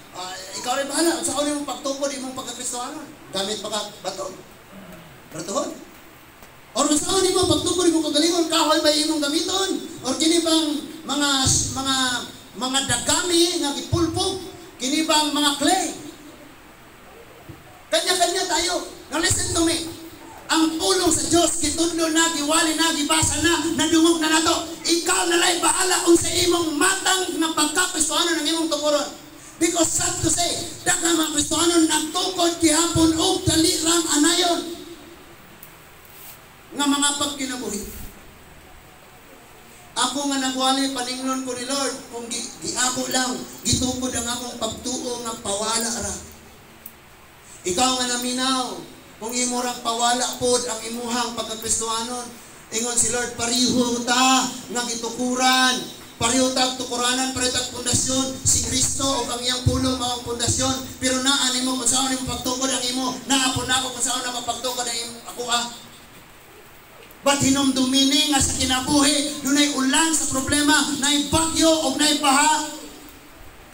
ikaw rin bahala, sa mong pagtukod imong pagkakristohano. Gamit pa ka bato. Batuhon. Or kung saan mo pagtukod imong kagalingon, kahoy ba imong gamiton? Or kini bang mga dagami nga gipulpog, kini bang mga clay? Kanya-kanya tayo. Now listen to me. Ang pulong sa Diyos, gitudlo na, giwali na, gibasa na, nadungog na nato. Ikaw na lay bahala unsa imong matang nga pagkakristohano ng imong tukuron. Because sad to say, daghang mga Kristohano nagtukod gihapon og dali rang anayon nga mga pagkinabuhi. Ako nga nagwali, paningnon ko ni Lord, kung giako lang, gitukod ang akong pagtuo nga pawala ra. Ikaw nga naminaw, kung imo rang pawala pod ang imuhang pagkakristohanon, ingon si Lord, pariho ta nga gitukuran, pareho tag tukuranan, pareho tag pundasyon, si Kristo o ang iyang pulong mao ang pundasyon, pero naa nimo kung saan nimo pagtukod ang imo, naa po nako kung saan ako pagtukod ang imo, ako ah. But hinumdumini nga sa kinabuhi, dunay ulan sa problema, naay bagyo o naay baha.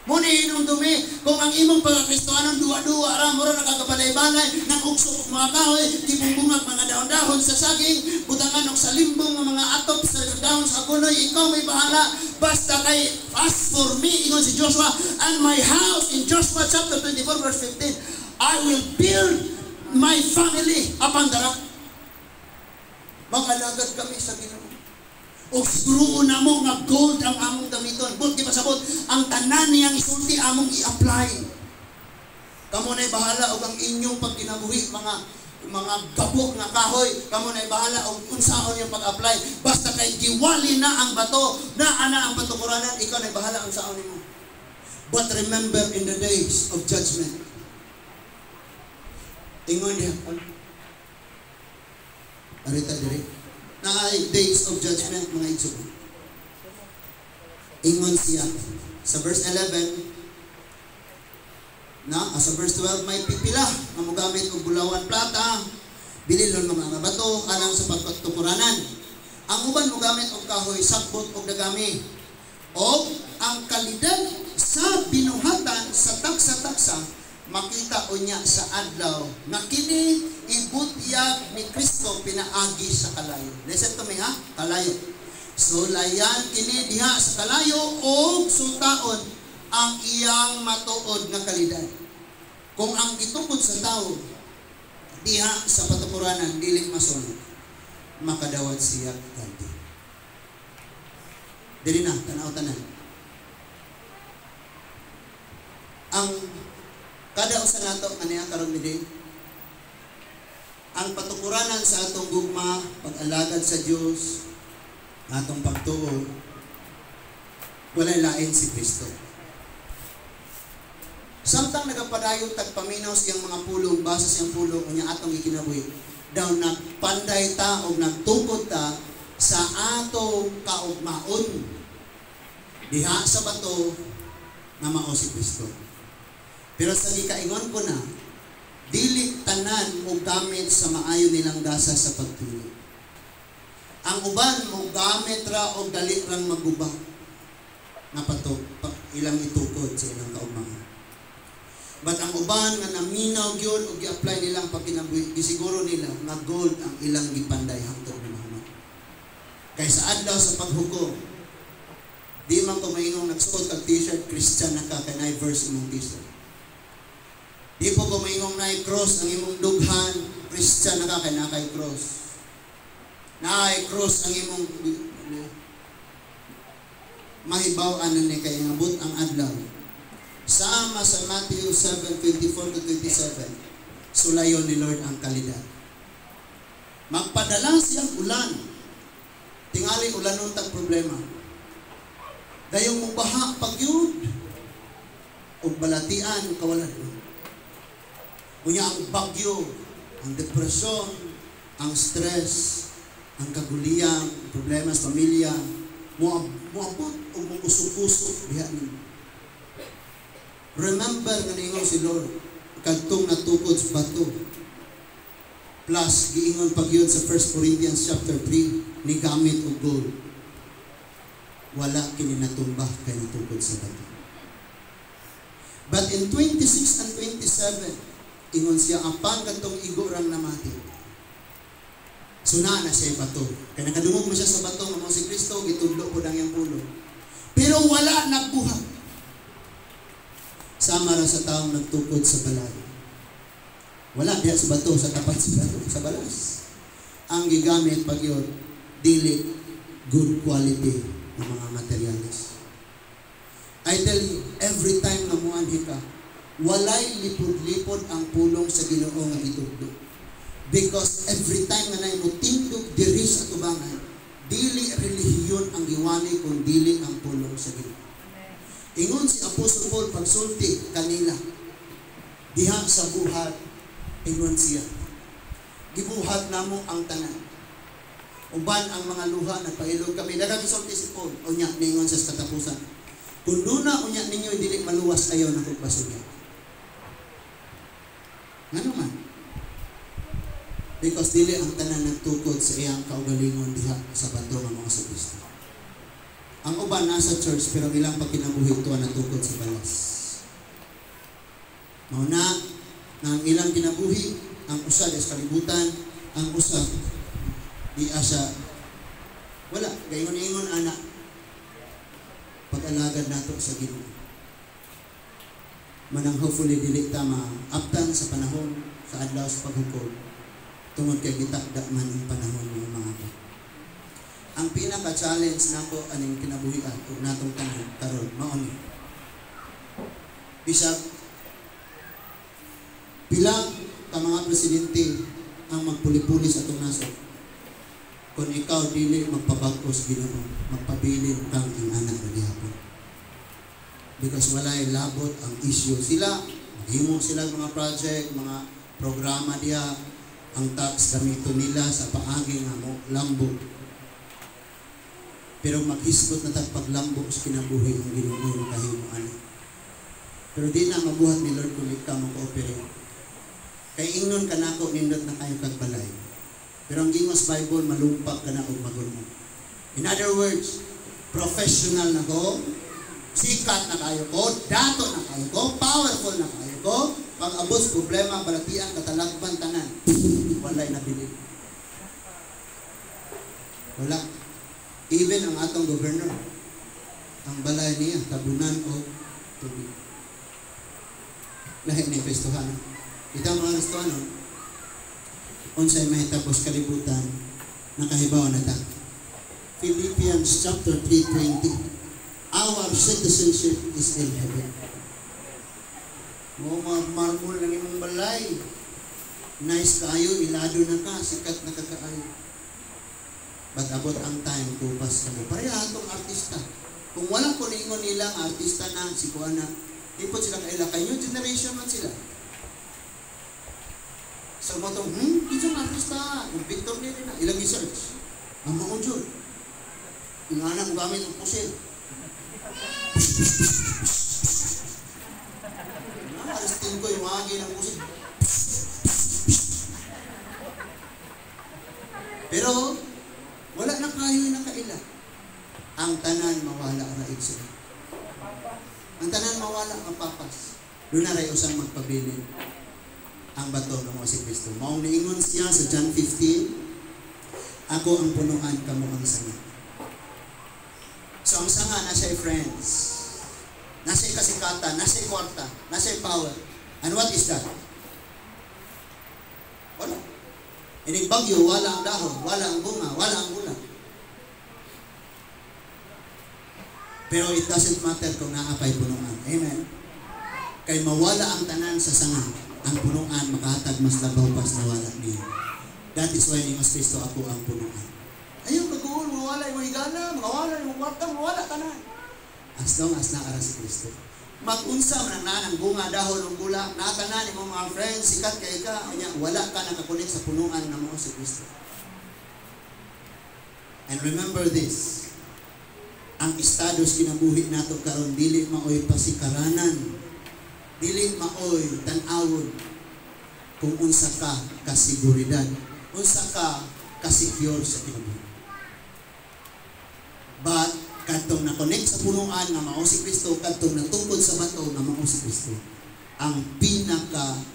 Muni hinumdumi, kung ang imong pagkakristohanon duwa-duwa ra, mura nakakabalay-balay, nagukso og mga kahoy, gibumbungag mga dahon-dahon sa saging, butangan og salimbong nga mga atop sa dahon sa agunoy, ikaw may bahala. Basta kay, "As for me," ingon si Joshua, "and my house," in Joshua chapter 24 verse 15, "I will build my family upon the rock." Magalagad kami sa Ginoo. O siguro na mo nga gold ang among gamiton. But di ba sabot, ang tanan niyang isulti among i-apply. Kamo na'y bahala og ang inyong pagkinabuhi, mga gabok nga kahoy, kamo na'y bahala og unsaon yung pag-apply. Basta kay giwali na ang bato, naa na ang patukuranan, ikaw na'y bahala ang saon nimo. But remember in the days of judgment, ingon niya, arita diri, naay days of judgment, mga igsoon. Ingon siya sa verse 11 na, sa verse 12, may pipila nga mogamit og bulawan, plata, bililon, mga bato alang sa pagtukuranan. Ang uban mogamit og kahoy, sagbot og dagami. Og ang kalidad sa binuhatan sa tagsa-tagsa makita unya sa adlaw nga kini ibutyag ni Kristo pinaagi sa kalayo. Listen to me ha, kalayo. So layan kini diha sa kalayo og sutaon ang iyang matuod nga kalidad. Kung ang gitukod sa tao diha sa patukuranan dili masunod, makadawat siya ganti. Dili na, tanaw tanan. Ang kada usa nato nga niya karon midday, ang patukuranan sa atong gugma, pag-alagad sa Dios, atong pagtuo, walay lain si Kristo. Samtang nagapadayon tagpaminaw sa iyang mga pulong, basa sa iyang pulong, unya atong ikinabuhi, daw nagpanday ta o nagtukod ta sa atong kaugmaon. Diha sa bato nga mao si Kristo. Pero sa gikaingon ko na, dili tanan mo gamit sa maayo nilang gasa sa pagpili. Ang uban mo gamit ra og dali rang maguba nga patok pa, ilang itukod sa ilang kaugmaon. But ang uban nga naminaw gyud og gi-apply nilang pagkinabuhi, gisiguro nila nga gold ang ilang gipanday hangtod ni Muhammad. Kay sa adlaw sa paghukom, di man ko maingong nagsuot kag t-shirt, Christian na ka, kay naay verse imong t-shirt. Di po ko maingong naay cross ang imong dughan, Christian na ka kay naa kay cross. Naay cross ang imong mahibaw-an na ni kay ngabot ang adlaw. Sama sa Matthew 7:24 to 27, sulayon ni Lord ang kalidad. Magpadala siyang ulan. Tingali ulanon tag problema. Dayong mubaha pagyud ug balatian kawalan. Unya ang bagyo, ang depresyon, ang stress, ang kaguliyang, problema sa pamilya, moabot ug mokusok-kusok diha ninyo. Remember nga niingon si Lord, kadtong natukod sa bato. Plus, giingon pag yun sa 1 Corinthians chapter 3, ni gamit og gold. Wala kini natumba kay natukod sa bato. But in 26 and 27, ingon siya, apan kadtong igo rang namati. So naa na siya bato. Kaya nakadungog mo siya sa bato, nga mao si Kristo, gitudlo po ang iyang pulo. Pero wala nagbuhat. Sama ra sa taong nagtukod sa balay. Wala diha sa bato, sa tapat sa bato, sa balas. Ang gigamit pag yun, dili good quality ng mga materials. I tell you, every time nga muanhi ka, walay lipod-lipod ang pulong sa Ginoo nga gitudlo. Because every time nga nay mo tindog diri sa tubangan, dili relihiyon ang giwali kung dili ang pulong sa Ginoo. Ingon si Apostle Paul pagsulti kanila diha sa buhat, ingon siya, gibuhat namo ang tanan. Uban ang mga luha, nagpailog kami. Nagagisulti si Paul, unya ningon sa katapusan, kung duna unya ninyo dili maluwas kayo ng kugbasulya. Ngano man? Because dili ang tanan nagtukod sa iyang kaugalingon diha sa bato nga mao si Kristo. Ang uban nasa church pero ilang pagkinabuhi tuwa natukod sa balas. Mao na nga ang ilang kinabuhi, ang usa sa kalibutan, ang usa di asa wala gaingon-ingon ana pag-alagad nato sa Ginoo. Manang hopefully dili ta maaptan sa panahon sa adlaw sa paghukom tungod kay gitakda man ang panahon ng mga ba. Ang pinaka-challenge nako aning kinabuhian ug natong tanan karon mao ni. Bisag pila ka mga presidente ang magpuli-puli sa atong nasod, kung ikaw dili magpabag-o sa Ginoo, magpabilin kang ingana ra gihapon. Because walay labot ang issue sila, maghimo sila mga project, mga programa diha, ang tax gamito nila sa paagi nga mo lambo. Pero maghisgot na tag paglambo sa kinabuhi ang Ginoo makahimo ani. Pero di na mabuhat ni Lord kung ikaw mo cooperate. Kay ingnon ka nako nindot na kayo kag balay. Pero ang gingos Bible malumpak ka na og magunmo. In other words, professional na ko, sikat na kayo ko, dato na kayo ko, powerful na kayo ko, pag abot sa problema, balatian, katalagban, tanan, walay nabilin. Wala. Even ang atong governor, ang balay niya, tabunan o tubig. Lahi ni Kristohano. Kita mga Kristohano, unsay mahitabo sa kalibutan, nakahibaw na ta. Philippians chapter 3:20. Our citizenship is in heaven. Mo marmol lang imong balay. Nice kayo, ilado na ka, sikat na ka kaayo. But abot ang time, kupas ka mo. Pareha atong artista. Kung wala ko niingon nila ang artista na, si Kuana, di po sila kaila. Kay new generation man sila. So mo itong, isang artista, kung Victor nila na, ilang i-search. Ang maunjod. Yung anak mo gamit ang pusil. Na, alas 5 yung wagi ng musik. Pero, wala na kayo nakaila. Ang tanan mawala ra, igsoon. Ang tanan mawala, mapapas. Doon na ray usang magpabilin, ang bato nga mao si Kristo. Maong niingon siya sa John 15, "Ako ang punuan, kamo ang sanga." So ang sanga naa siya friends. Naa siya kasikatan, naa siya kwarta, naa siya power. And what is that? Wala. Inig bagyo, wala ang dahon, wala ang bunga, wala ang ulan. Pero it doesn't matter kung naa pay punuan. Amen. Kay mawala ang tanan sa sanga, ang punuan makahatag mas labaw pas nawala niya. That is why ni Mas Kristo, "Ako ang punuan." Ayaw kaguol, mawala imong higala, mawala imong kwarta, mawala tanan. As long as naa ra si Kristo. Mag-unsa man ang naa ng bunga, dahon ug gula, naa tanan imong mga friends, sikat kay ka, unya wala ka naka-connect sa punuan nga mao si Kristo. And remember this, ang estado sa kinabuhi nato karon dili maoy pasikaranan, dili maoy tan-awon kung unsa ka kasiguridad, unsa ka ka-secure sa kinabuhi. But kadtong na-connect sa punuan nga mao si Kristo, kadtong natungkod sa bato nga mao si Kristo, ang pinaka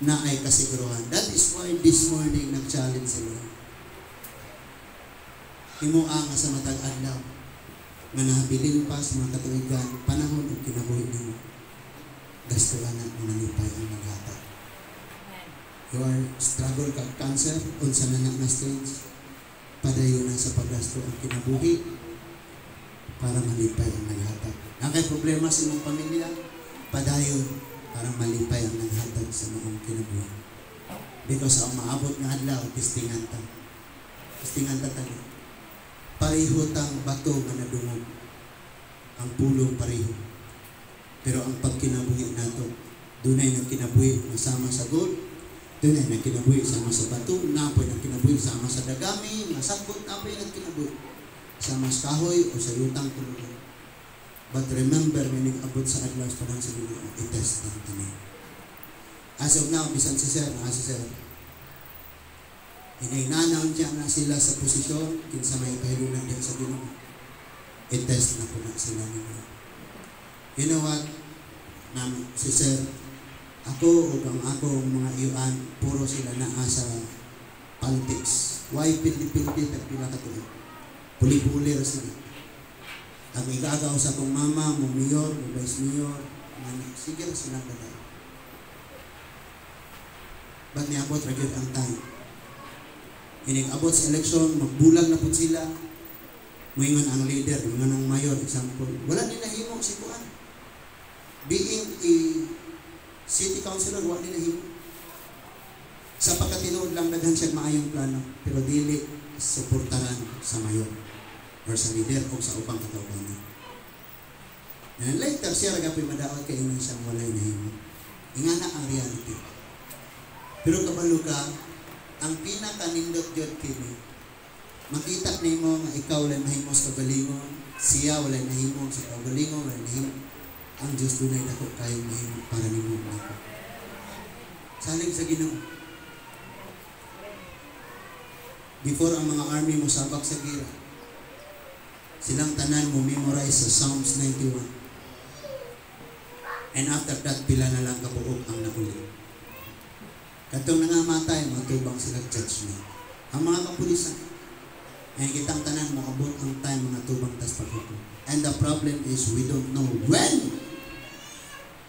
naay kasiguruhan. That is why this morning nag-challenge sila. Himoa nga sa matag adlaw nga nahabilin pa sa mga katuigan, panahon ug kinabuhi nimo, gastuhan na nga malipay ang naghatag. You are struggle kag cancer, unsa na na stage, padayon na sa paggasto ang kinabuhi para malipay ang naghatag. Naa kay problema sa imong pamilya, padayon para malipay ang naghatag sa imong kinabuhi. Because ang maabot nga adlaw, testingan ta. Testingan ta tani. Pareho tang bato nga nadungog. Ang pulong pareho. Pero ang pagkinabuhi nato, dunay nagkinabuhi nga sama sa gold, dunay nagkinabuhi sama sa bato, naa poy nagkinabuhi sama sa dagami, nga sagbot, naa poy nagkinabuhi sama sa kahoy o sa yutang tulunan. But remember, nga nag-abot sa adlaw sa panahon sa Ginoo, i-test ang tanan. As of now, bisan si sir, naa si sir, Hinahinanaon siya na sila sa posisyon, kinsa may pahilunan diha sa Ginoo. I-test na po na sila ninyo. You know what? Na, si sir, ako ug ang akong mga iyuan, puro sila naa sa politics. Why pildi-pildi tag pila ka tuig? Puli-puli ra sila. Ang igagaw sa akong mama, mo mayor, mo vice mayor, man, sige ra sila dala. But niabot ra gyud ang time. Inig abot sa election, magbulag na pud sila. Muingon ang leader, muingon ang mayor, example. Wala ni nahimo si kuan. Being a city councilor, wala ni nahimo. Sa pagkatinuod lang, daghan siya maayong plano, pero dili suportaran sa mayor or sa leader o sa ubang katawhan. And later, siya ra gapoy madaot kay ingon siyang walay nahimo. Ingana ang reality. Pero kabalo ka, ang pinakanindot gyud kini, makita nimo nga ikaw walay mahimo sa kaugalingon, siya walay nahimo sa kaugalingon, walay nahimo. Ang Diyos dunay dako kayong mahimo para nimo nako. Salig sa Ginoo. Before ang mga army mo sabak sa gira, silang tanan mo memorize sa Psalms 91. And after that, pila na lang kabuok ang nauli. Katong nangamatay, matubang sila judgment. Ang mga kapulisan, and kitang tanan mo abot ang time mga tubang tas paghukom. And the problem is we don't know when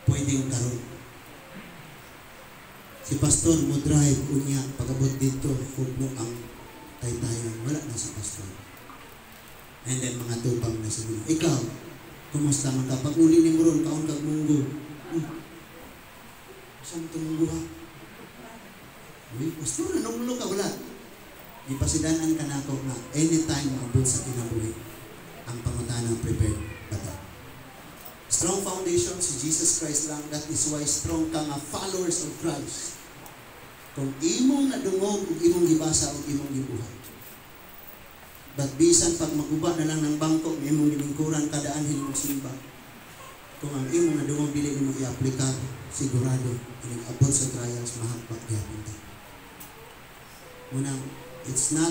pwedeng karon. Si pastor mo drive unya pag-abot dito, hugno ang taytayan. Wala na si pastor. And then mga tubang na sa Ginoo. Ikaw, kumusta man ka? Pag uli ni mo ron, kaon kag munggo. Saan ito munggo ha? Uy, pastor, anong ka? Wala. Gipasidanan ka na ako nga anytime maabot sa kinabuhi, ang pangutana, prepared ba ta? Strong foundation si Jesus Christ lang. That is why strong ka nga followers of Christ. Kung imong nadungog ug imong gibasa ug imong gibuhat. But bisan pag maguba na lang ng bangko, imong gilingkuran kada anhin mo simba. Kung ang imong nadungog dili nimo i-aplikar, sigurado inig abot sa trials, mahakba gyapon ta. Munang it's not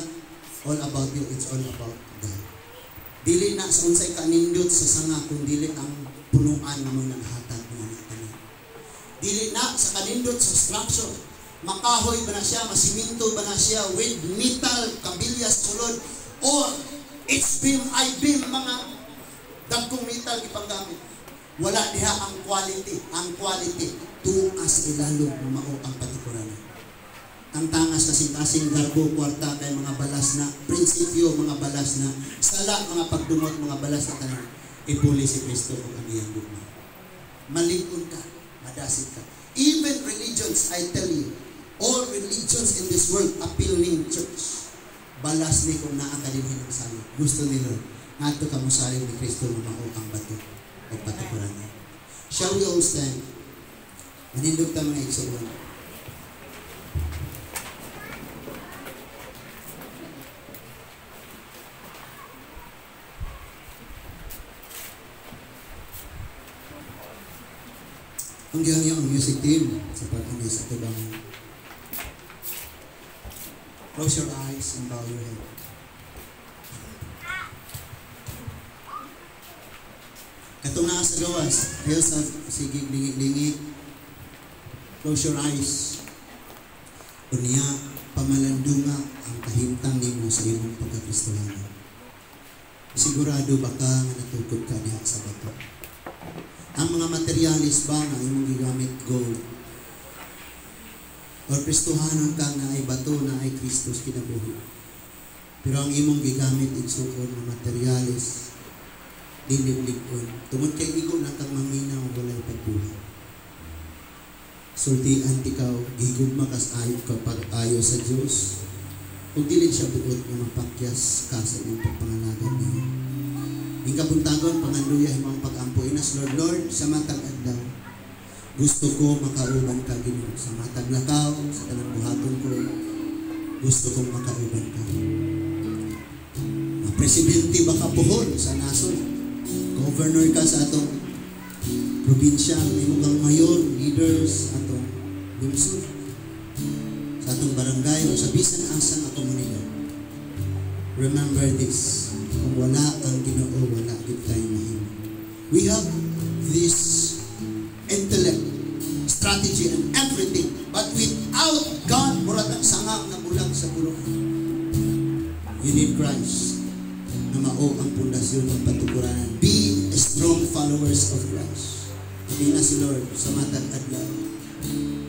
all about you, it's all about God. Dili na sa unsay kanindot sa sanga kung dili ang punuan nga mo'y naghatag ng anak tanan. Dili na sa kanindot sa structure. Makahoy ba na siya, masiminto ba na siya, with metal, kabilyas, sulod, or H-beam, I-beam, mga dagkong metal ipanggamit. Wala diha ang quality. Ang quality, tuas ilalom na mao ang patikuranan. Ang tangas kasing-kasing garbo, kwarta, kay mga balas na, prinsipyo, mga balas na, sala, mga pagdumot, mga balas na tanan. Ipuli si Kristo kung ang iyang gugma. Malig-on ka, madasit ka. Even religions, I tell you, all religions in this world appeal ning church. Balas ni kung naa ka dinhi ng sala. Gusto ni Lord, ngadto ka mosalig ni Kristo nga mao ang bato o patukuranan. Shall we all stand? Manindog ta, mga igsoon. Ang gihangyo ang music team sa pag-andi sa tubangan. Close your eyes and bow your head. Katong naa sa gawas, ayaw sa sige lingi-lingi. Close your eyes. Unya, pamalandunga ang kahimtang nimo sa imong pagkakristohanon. Sigurado ba ka nga natukod ka diha sa bato? Ang mga materialis ba nga imong gigamit, gold? Or Kristohanon ka nga ay bato na ay Kristus kinabuhi? Pero ang imong gigamit, igsuon, nga materialis, dili lig-on. Tungod kay igo lang kang maminaw, walay pagbuhat. Sultian tikaw, gigugma kas ayo ka pag-ayo sa Dios. Ug dili siya buot nga mapakyas ka sa imong pagpangalagad niya. Ing kabuntagon, panganduya imong pag-ampo inas Lord, Lord, sa matag adlaw. Gusto ko makauban ka, Ginoo, sa matag lakaw, sa tanang buhaton ko. Gusto kong makauban ka. Presidente ba ka puhon sa nasod? Governor ka sa atong probinsya, may kang mayor, leaders atong lungsod, sa atong barangay o sa bisan asa nga komunidad. Remember this, kung wala ang Ginoo, wala gid tayo mahimo. We have this intellect, strategy, and everything, but without God, murag ang sanga nga bulag sa puluhan. You need Christ na mao ang pundasyon ng patukuranan. Be strong followers of Christ. Hindi na si Lord sa matag adlaw.